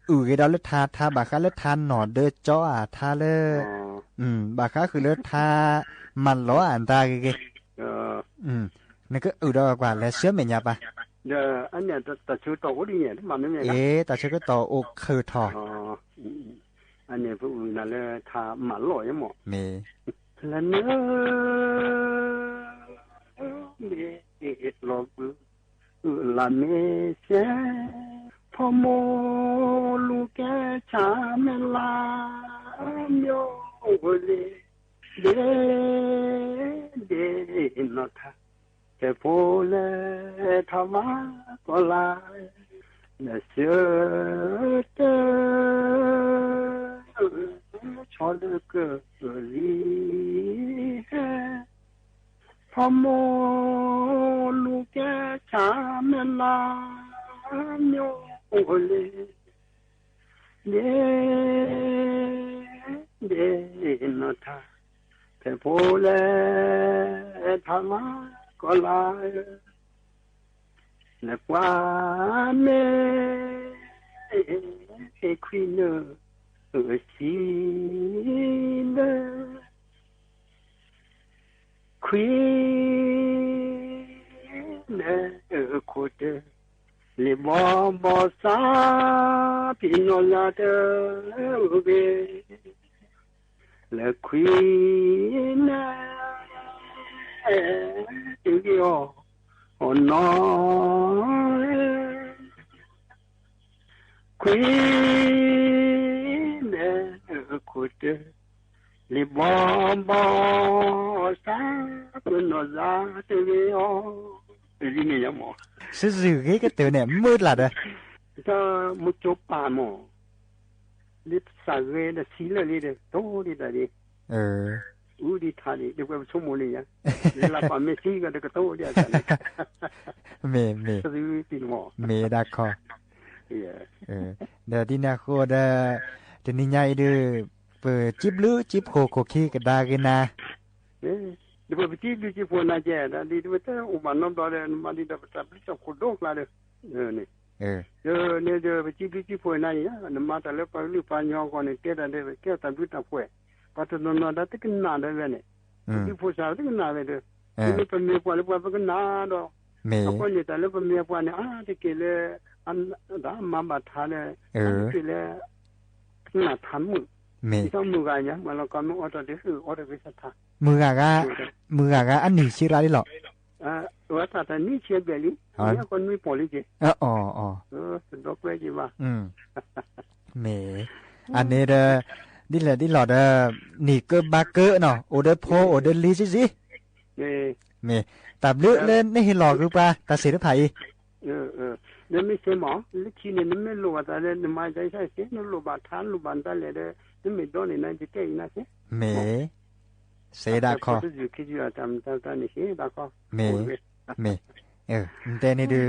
wm gem rau lawv tha, tha bam qhab lawv tha nom dawb cob a, tha lawv bam qhab hws lawv tha mas lov a ntag gem. Nws kuj wm rau kuas lawv siab me nyab pas. Es tas tsw kuj tau ua qhwv thom. Lawv nws los vwm wm lam me xeeb, phoj muaj lub kab tshav me laj myo ua li deb deb no tag, ces puav leej thov Vajtswv kom laj, lawv xwb teb tsho lwj kawg li. Phoj muaj lub kab tshav me laj myo ua li deb deb no tag, ces puav leej thov Vajtswv kom laj, lawv puav me es khwv nws, wm xib lawv khwv nws, khuv twg li npo npo xab pim no laj tawg ve, lawv khwv nws, twb li os, hos no khwv nws, khuv twg li npo npo xab pim no laj tawg ve os. Li ne yog mos, sib zwm geb kab tw ne muaj dlam dab, mus cov pas mos, li xam ze das xib lawm li, tau li tas li, wb li tham li, deb kuj txhob mus li yog, li laj pas me xib ko deb ko tau li tas li. Me me, me dab kho. Ntawm tij niaj hu da, tus niag nyab ib dwb, pw cib plwb cib phuam khuam khi kawg dag gib na. Pw cib plwb cib phuam na ces li ua mas no nplo mas li tas plwb tau khuam dub hla lawm. Yog ne, pw cib plwb cib phuam na, nws mas tas lawv pab lwj pab nyo ko nws teb tas kiag tas plwb tas phuam, pab tus no no dab twb kab nam ntawd ve ne, cib phuam xav twb kab nam ve, tus me pab me puas li puas pab kab nam rau, me, koj niam tas lawv pab me puas ne, ab tib ke li, nrad mas npam thav li, tib ke li, kab nam thav mwm, txhob mus gaj nyab mas los koj me ua rau twb hwm ua rau peb sab thav. Mus gaj, mus gaj gaj ab nim xib rab li los, ua tas tas nib txhia npiam li, koj nib pom li ces, o, o, ces mas, me, a ne, dib lawm dib los da, nim kawg npab kawg no ua dawb phob ua dawb lig zib zib. Me, tas plwb lawm nej hi los kwv pa tas xim lub pham ib. Nws me xeeb mos, lub khi ne nws me lus tas li nws mas zais zais xeeb, nws lus npam thav lus npam ntag li, nws me dob li na ces tej na xeeb. Me, xeeb dab kho. Nim xeeb dab kho. Me, me, nte ne dw,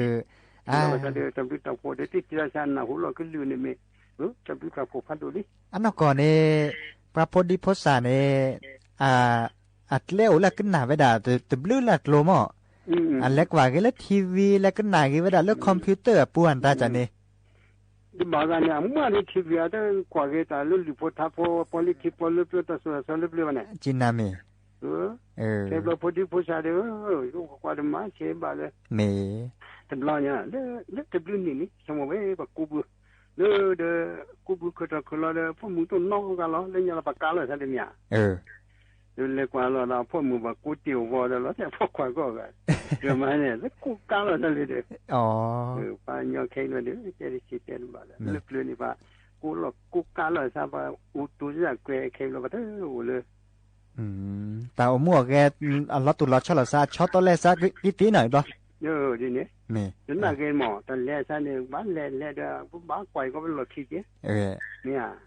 tas plwb tas phuam dab tib tib xav nas huv los kwv lwm ne me, tas plwb tas phuam phab du li. Ab no kom ne, pab phob dib phob xav ne, a dleb ua laj kab nam ve dam tas plwb laj dlua mog, a lawv kuam gib lub T V laj kab nam gib ve dam lub computer puag ntag tsam ne. Dib npam zaj ne muaj li T V tab kuam gib tas lub lwm phuam thav phuam pog li khi pog lub plwb tas xu xo lub plwb ne. Tsis nas me. Ces pab phob dib phob xav de, yuav kuam tas mas ces npam li. Me, tas plwb nim li, tas plwb nim li xyoo mus ve pas kub pw, lub kub pw khwv rau khwv los, phoj mus tuaj noj kab los lawv nyob los pas kab los xav li niam. Lawv kuam los poj mus pas kub tias vos los tias poj kuam koj, mas lawv kub kab los xav li. Pas nyob kheej los ces tsis tias lub plwb ni pas kub los kub kab los xav pas u tu zaj kue kheej los pas thawj ua lawm. Tas ua muaj ke, hlob tus los tshaj los xav tshaj tau lej xav kib tib na los. Li ne, naj ke mos tas lej xav ne pab lej lej da pab kuam koj los khi ces,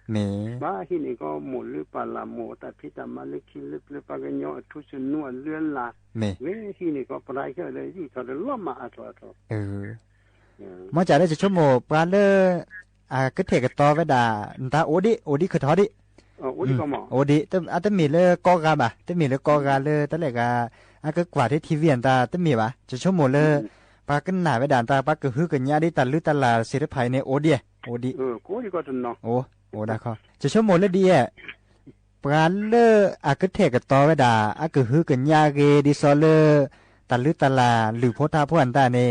me, pab hi ne koj mus lwb pas las mus tas phib tas mas lwb khi lwb plwb pab koj nyob thub xu nuj lwb las, me, hi ne koj pab xyov lawv yij txog lawv loj mas a tso. Muab cas lawv tsis tshua mus pab lawb kab them kos tos ve dam nta ua dib ua dib khwv thov dib. Ua dib, ab teb mem lawb kob ga mas teb mem lawb kob ga lawb tab lem ga, ab kab kuam thiab T V ntag teb mem mas tsis tshua mus lawb pab kab nam ve dam ntag pab kws hwb kws nyab dib tas lwb tas las xis lawb phais ne ua dib. Ua di, ua da kho ces xyov mus lawm di, pab lawm a kwv them kws tau ve das a kwv hwv kwv nyaj ke di xov lawm, tas lwb tas las lwm phab thab phab ntag ne,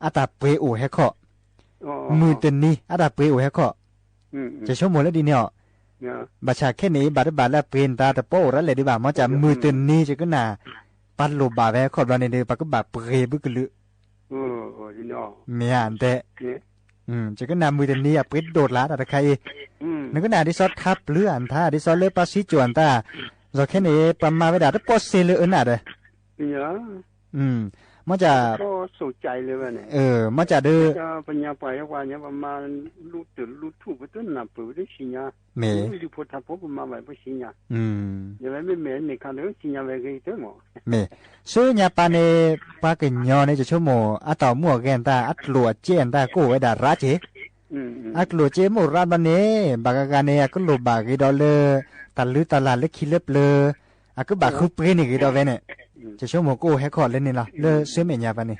ab tas peb ua hab khom, mws tas ni ab tas peb ua hab khom, ces xyov mus lawm di ne os. Npam tsham khej ne ib npam dab npam lawm peb ntag tas pab ua rab le di npam mob cas mws tas ni ces kwv nam pab lug npam ve khom nplo ne pab kwv npam peb pwb kws lwm, me nteg, ces kwv nam mws tas ni a peb do las tas kha i, nws kwv nam di xov thab plwb a ntag di xov lawm pab sib cuam ntag, zog khej ne pab mas ve das rab pob xeg lawm wb nam tas, mob cas, mob cas dw, me, me, xwb nyab pab ne, pab kws nyob ne ces xyov mus ab tau muaj ghe ntag ab dluam ceg ntag kuj ua ve das rab ceg, ab dluam ceg muaj rab nplo ne, npam ka ka ne a kwv lug npam ke do lawm, tas lwb tas las lawm khi lawm plawg, a kwv npam hwv peb ne ke do ve ne, ces xyov mus kuj ua hab khom lawm ne los lawm xwb me nyab pab ne,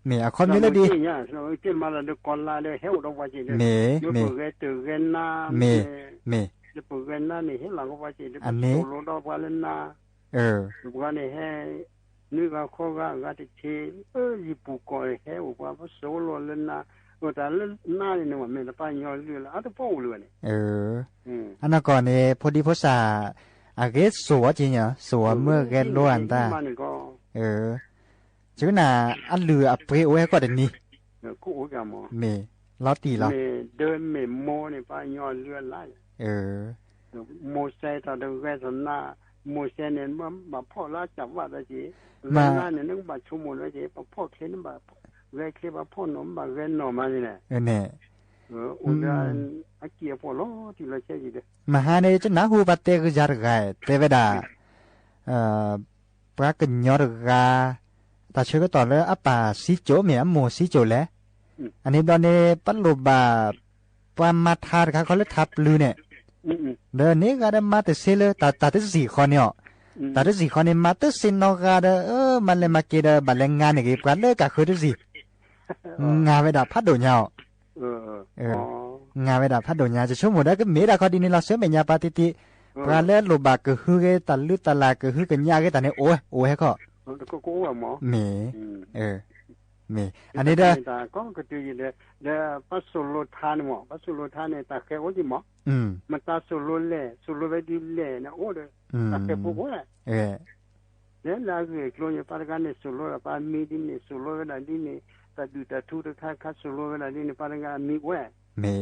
me a qhov me lawm di, me, me, me, a ne, ua ne he, nws ga khob ga ga tes che, yig pus kom he ua pab pab xov los lawm na, ua tas lawm na li nws mam me tas pab nyob lwm lawm ab tub pab ua lwm ne. Ab no kom ne phab dib phab xav, a ghe xuav ces xuav muaj ghe luaj ntag. Ces kwv nam ab lwm a peb ua hab khom tas ni, me, lob tim los, me, Mauxes tas ghe tas na, Mauxes ne npam phom lab cam vaj tas ces, ghe na ne neb npam tshuav mus lawm ces npam phom dlhe neb npam, ghe dlhe npam phom no npam ghe no mas li ne, ua ab cia pom los tim los tsheb li. Mas ha ne tsi nav hu pab teb kwv zag rau ghais teb ve das, pab kws nyob rau ghas, tas tsheb koj tom lawm ab pas sib caum me ab mus sib caum lawm, a ne nplo ne pab lug npam, pab mas thab rau kha kho lawm thab plwg ne, ntawd neb ghas dab mas tas xeb lawm tas twb zim qhov ne os, tas twb zim qhov ne mas twb xeb no ghas dab mas le mas ke dab npam le ngas ne ke pab lawm kam khwv twb zim, ngas ve das phab daum nyab os. Ngas ve das phab daum nyab ces xyov mus dab kwv me das kho di ne los xwb me nyab pab ti ti, pab lawm lug npam kws hwv ke tas lwb tas las kws hwv kws nyaj ke tas ne ua, ua hab khom, me, me, a ne dab, pab xus lug thab ne mog, pab xus lug thab ne tas qhia ua li mog, mas tas xus lug le, xus lug ve di le na ua, tas qhia pub ua, le la vim dlua yog pab rov qab ne xus lug pab me di ne xus lug ve das di ne, tas dwm tas thu rov qab xus lug ve das di ne pab rov qab me ua, me,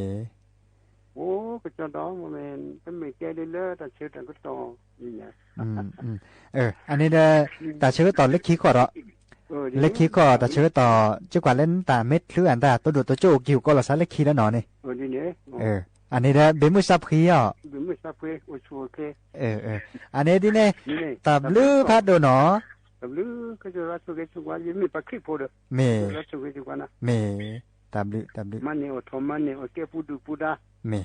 ua koj cov dab me, pab me cai li lawm tas tsheb tas koj tom, a ne dab, tas tsheb koj tom lawm khi khom rau, lawm khi khom tas tsheb koj tom tsi kuam lawm tas me hlwb a ntag tuaj dua tuaj coj ua kiag koj los xav lawm khi dab no ne. A ne dab npe muaj xab phib os. A ne di ne, tas nplwb phab daum no, me, me, tas nplwb, tas nplwb. Me,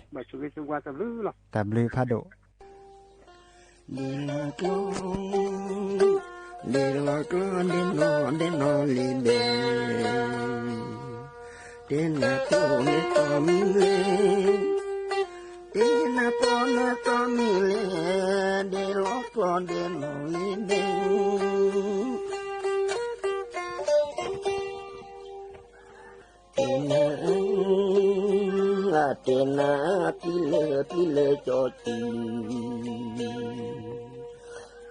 tas nplwb phab daum. Tes na, tes na, pib lawm pib lawm cov cwj,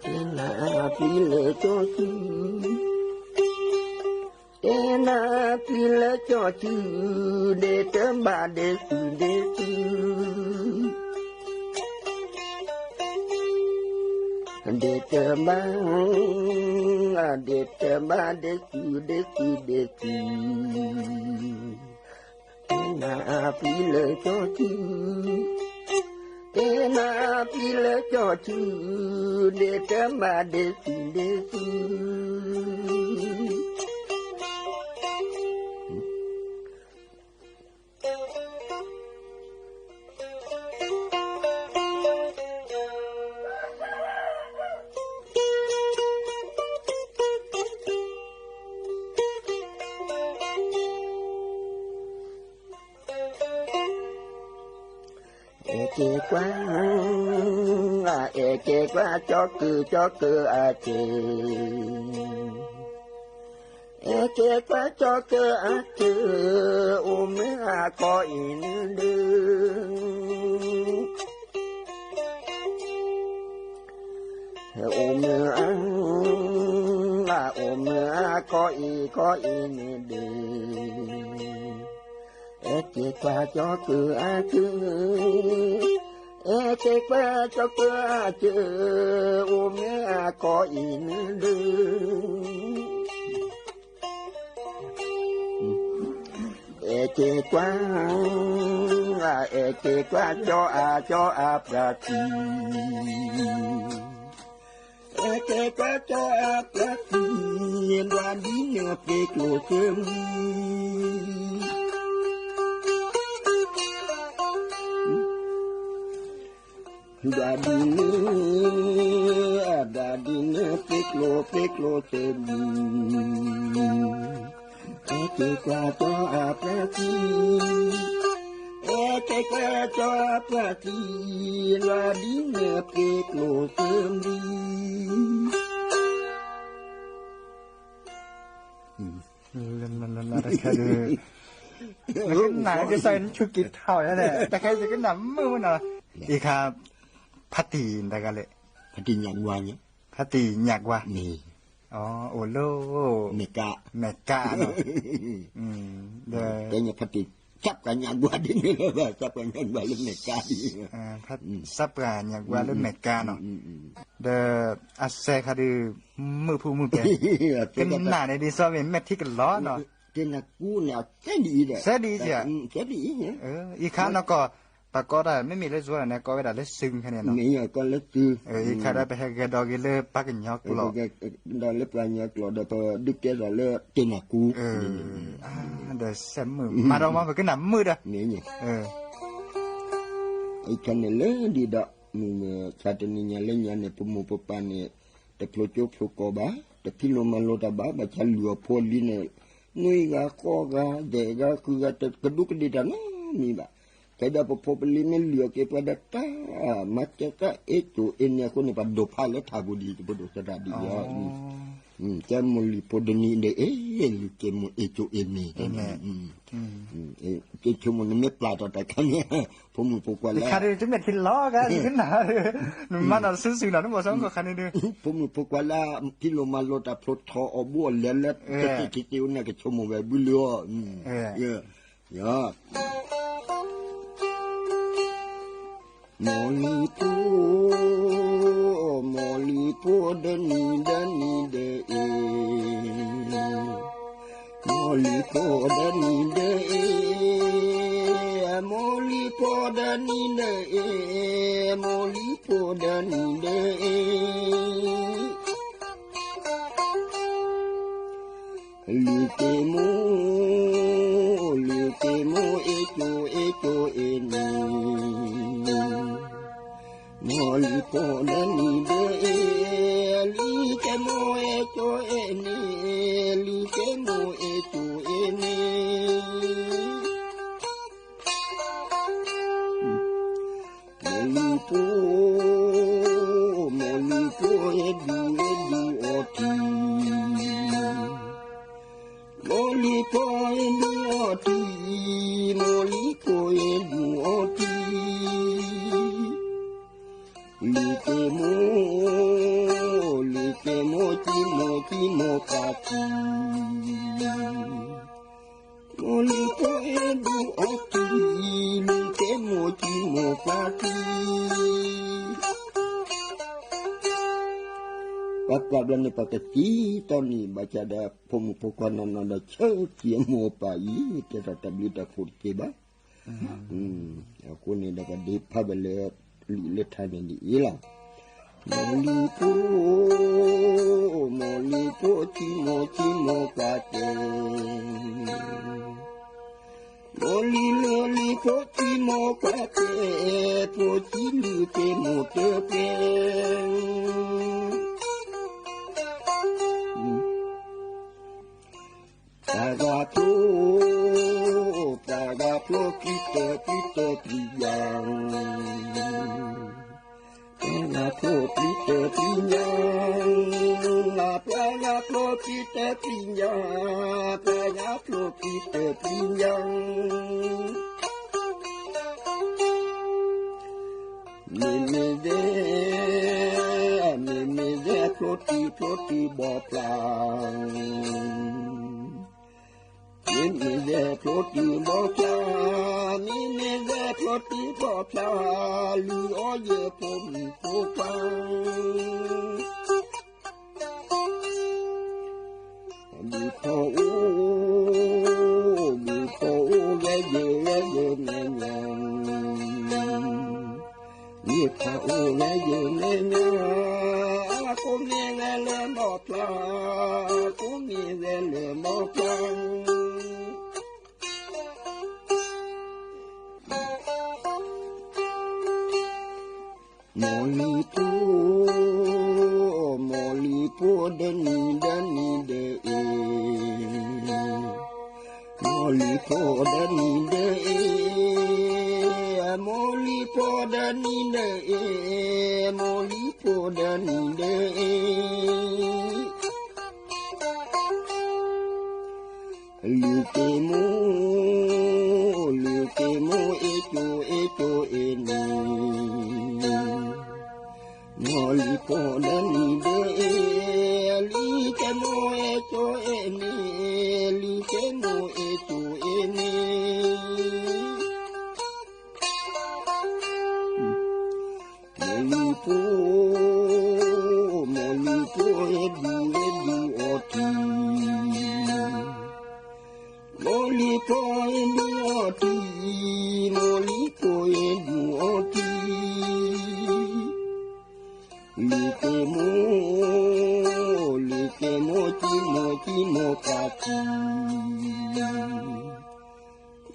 tes na, pib lawm cov cwj, tes na, pib lawm cov cwj, dej tawb npam dej xwm dej xwm. Dej tawb npam, dej tawb npam dej xwm dej xwm dej xwm. Tes na pib lawm cov cwj, tes na pib lawm cov cwj, dej tawb npam dej xwm dej xwm. Es ces kuab, es ces kuab cov kws cov kws a ces, es ces kuab cov kws a ces, ua mw a ko i nw dw. Ua mw a, ua mw a ko i ko i nw dw. Es ces kuab cov kws a ces, es ces kuab cov kws a ces, ua mw a ko i nw dw. Es ces kuab, es ces kuab cov a cov a plas tis, es ces kuab cov a plas tis, nra dib niag pes tluas xwb. Nra dib niag, nra dib niag pes tluas pes tluas xwb. Es ces kuab cov a plas tis, es ces kuab cov a plas tis, nra dib niag pes tluas xwb. Nas kis thaum tas khev nam maj no, ib khab phab tis ntawd ka le, phab tis nyam ua, phab tis nyam ua, ua lub Meskas, Meskas no. Phab tis sab pas nyam ua, sab pas nyam ua lub Meskas, sab pas nyam ua lub Meskas no. Ntawd a xe kha dw maj phum maj pes, kab nam ne di xov vim mej thib ka lov no. Xab di, ib khab no kom pas ko tas mej mim lawv zuav ne, ko tas lawv xwb kha ne no. Ib khab dab pes has kag do kag lawv pab kag nyob kuv los, lawv pab nyob kuv los dab pes dwb kab zos lawv tej nas kub. Ntawd xab maj mas rau mas pes kab nam maj da. Ib khab ne lawv di dam, xav tas nws nyas lawv nyas ne, puas mus puas pas ne, tas plhuav cub plhuav kos bab, tas phij los mas los tas bab, pas cas lwm phua li ne, nuj ga qoj ga deg ga kws ga tas ka dub ka dig tas no mi bab. Cas dab pas phua pas li mej lwm kev pas dab tas, mas cas qab eb tsuas eb niag kuj ne pas dog phaj lawv tham puas di puas dog xav tas di yog. Cas mus lwm phua dab ni dab es lwm kev mus eb tsuas eb niag. Ces tsuas mus nws mej plas rau tas kha ne, puas mus puas kua lab, kha twb mej thib los kab li na, nws mas no xwb xwm no nws mus xyov koj kha ne, puas mus puas kua lab, phij los mas los tas plhuav thov os buaj liab lab, tsis tsis ua niag kws tsuas mus vas vwj lwm os. Yog mos li puab, mos li puab dab ni dab ni dab es, mos li puab dab ni dab es, mos li puab dab ni dab es, mos li puab dab ni dab es. Lwm kev mus, lwm kev mus eb tsuas eb tsuas eb ni. Mos li puab dab ni dab es, lwm kev mus eb tsuas eb ni, lwm kev mus eb tsuas eb ni. Mos li puab, mos li puab eb du eb du ob tis. Mos li puab eb du ob tis, mos li puab eb du ob tis. Lwm kev mus, lwm kev mus tsis mus tsis mus pas tis. Mos li puab eb du ob tis, lwm kev mus tsis mus pas tis. Pab pab dab ni pas kag tib toj ni, pas cas dab phua mus puas kua no no dab tshawb cia mus pas ib teg rau tas blwb tas phu ces pab. Kuv ni dab pas dib phab pas lawv lwm lawv thaj ni li ib los. Mos li puab, mos li puab tsis mus tsis mus pas tes. Mos li lwm li puab tsis mus pas tes, puab tsis lwm tes mus tes pes. Pas ga pluab, pas ga pluab tsis tes tsis tes tsis yam. plig ncaag, plag nyab plhuav plig tawg plig ncaag. Me me ze, me me ze plhuav ris plhuav ris npog plag. Me me ze plhuav ris npog plag, me me ze plhuav ris npog plag, lwm ob yawg puab mus puab plag. Lwm qhov ub, lwm qhov ub, lawv yawg lawv yawg me nyab, lwm qhov ub lawv yawg me nyab, kuv me ze lawv npog plag, kuv me ze lawv npog plag. Mos li puab, mos li puab dawb ni dawb ni dawb es, mos li puab dawb ni dawb es, mos li puab dawb ni dawb es, mos li puab dawb ni dawb es. Lwm tes muab, lwm tes muab ib co ib co es ne, mos li puab dawb ni dawb es, lwm tes muab ib co es ne, lwm tes muab ib co es ne. Mos li puab, mos li puab ib dug ib dug ob ris, mos li puab ib dug ob ris, mos li puab ib dug ob ris. Lwm tes muab, lwm tes muab tsib mos tsib mos pab ris,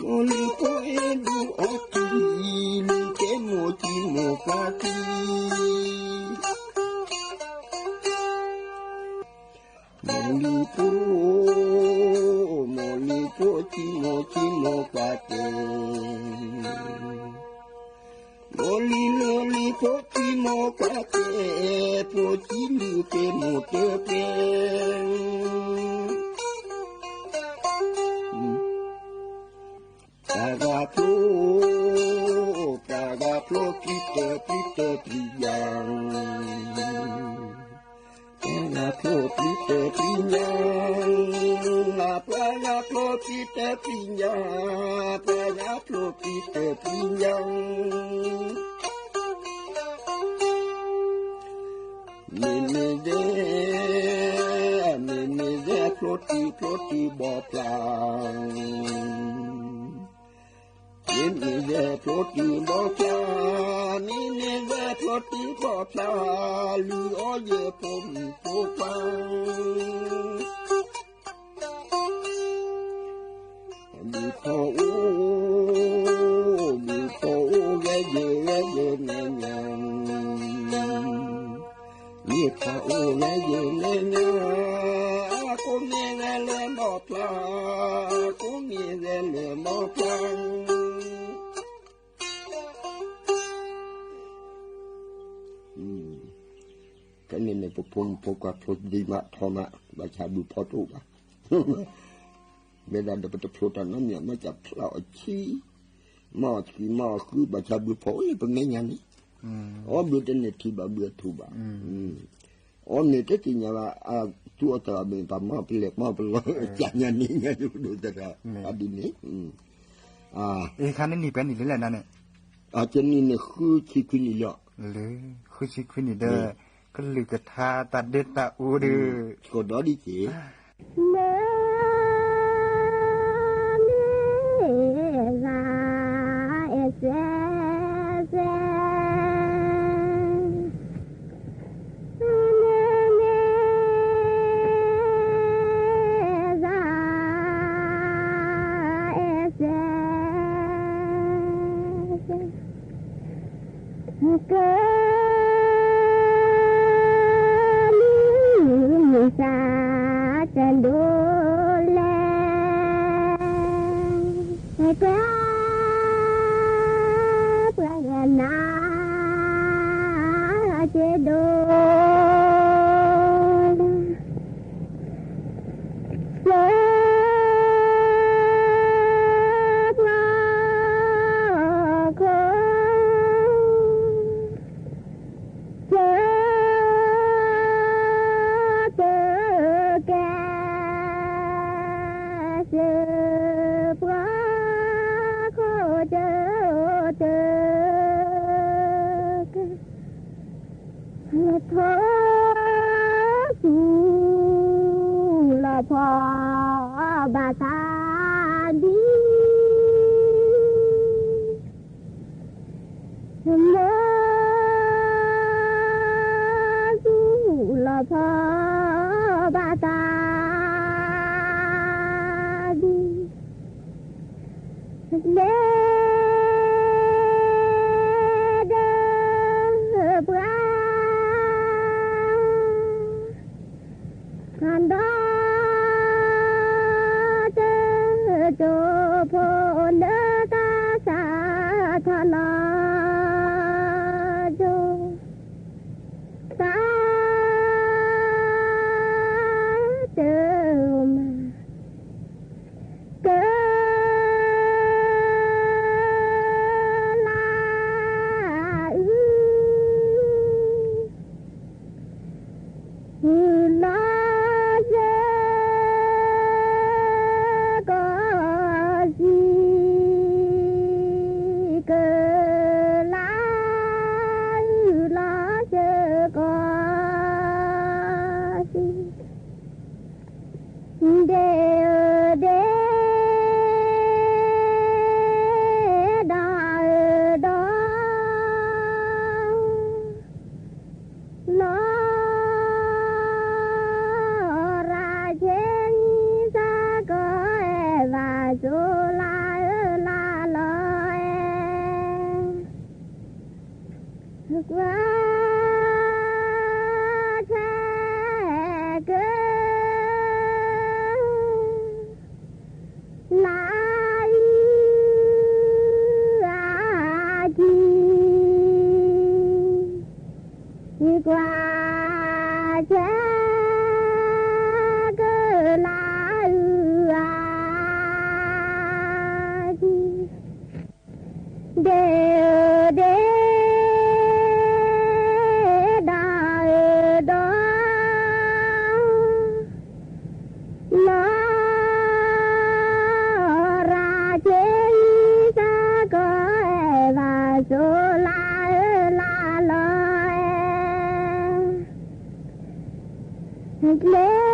mos li puab ib dug ob ris, lwm tes muab tsib mos pab ris. Mos li puab, mos li puab tsib mos tsib mos pab ris, mos li lwm li puab tsib mos pab ris, puab tsib lwm tes mos tes peb. Plag za plhuav, plag za plhuav plig tawg plig tawg plig ncaag. Plag za plhuav plig tawg plig ncaag, plag za plhuav plig tawg plig ncaag, plag za plhuav plig tawg plig ncaag. Me me ze, me me ze plhuav ris plhuav ris npog plag. Me me ze plhuav ris npog plag, me me ze plhuav ris npog plag, lwm ob yawg puab mus puab plag. Lwm qhov ub, lwm qhov ub lawv yawg lawv yawg me nyab, lwm qhov ub lawv yawg me nyab, kuv me ze lawv npog plag, kuv me ze lawv npog plag. Koj niam niam puas phoo phoo koj plhuav nti mas thov mas npaj xya bw phom rau mas. Npe da da puas plhuav rau nab niam mas cas plhuav tshib maj tshib maj khwb npaj xya bw phom ib puas me nyab ni. Ob npua tej niam thib npaj npua thub npaj. Ob niam teb tis nyab tub ob txawm me pas maj pes liam maj pes los cas nyab ni nyab yug dua tas rau ab di ni. Ib khab neb nim peb nim li lawm na ne? Ces nim nim khwb tshib khwb nim yom. Lwm khwb tshib khwb nim dawm, koj lwm koj thab tas dej tas ub dwb. Koj dov dib ces. Koj lub xav tawm ntuj le, koj puas yog nas tsev dua. ko si, de de da da los ra ces xa ko es Vam Xub la la los es kua tshab kawg la wb a ci, kua tshab kawg la wb a ci. De de da da los ra ces xa ko es Vam Xub la la los es dleb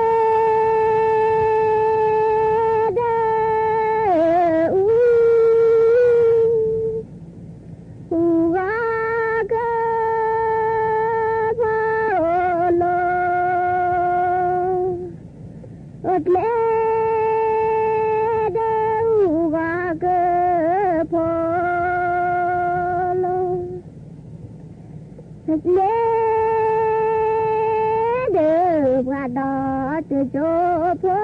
dawb u u a kawg pha los, dleb dawb u a kawg pha los, dleb dawb pha dog tw tso pha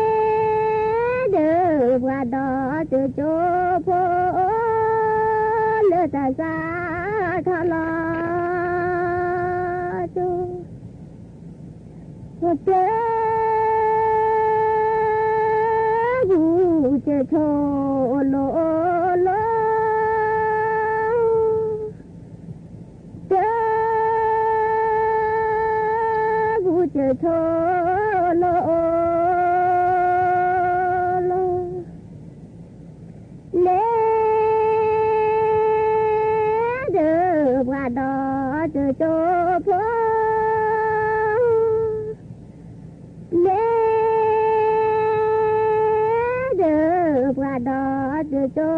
dleb dawb pha dog tw tso pha lawm tas xa tha los tso. Ua teb kuv ces tsho los los, teb kuv ces tsho los los, dleb dawb pha dog tw tso pha dleb dawb pha dog tw tso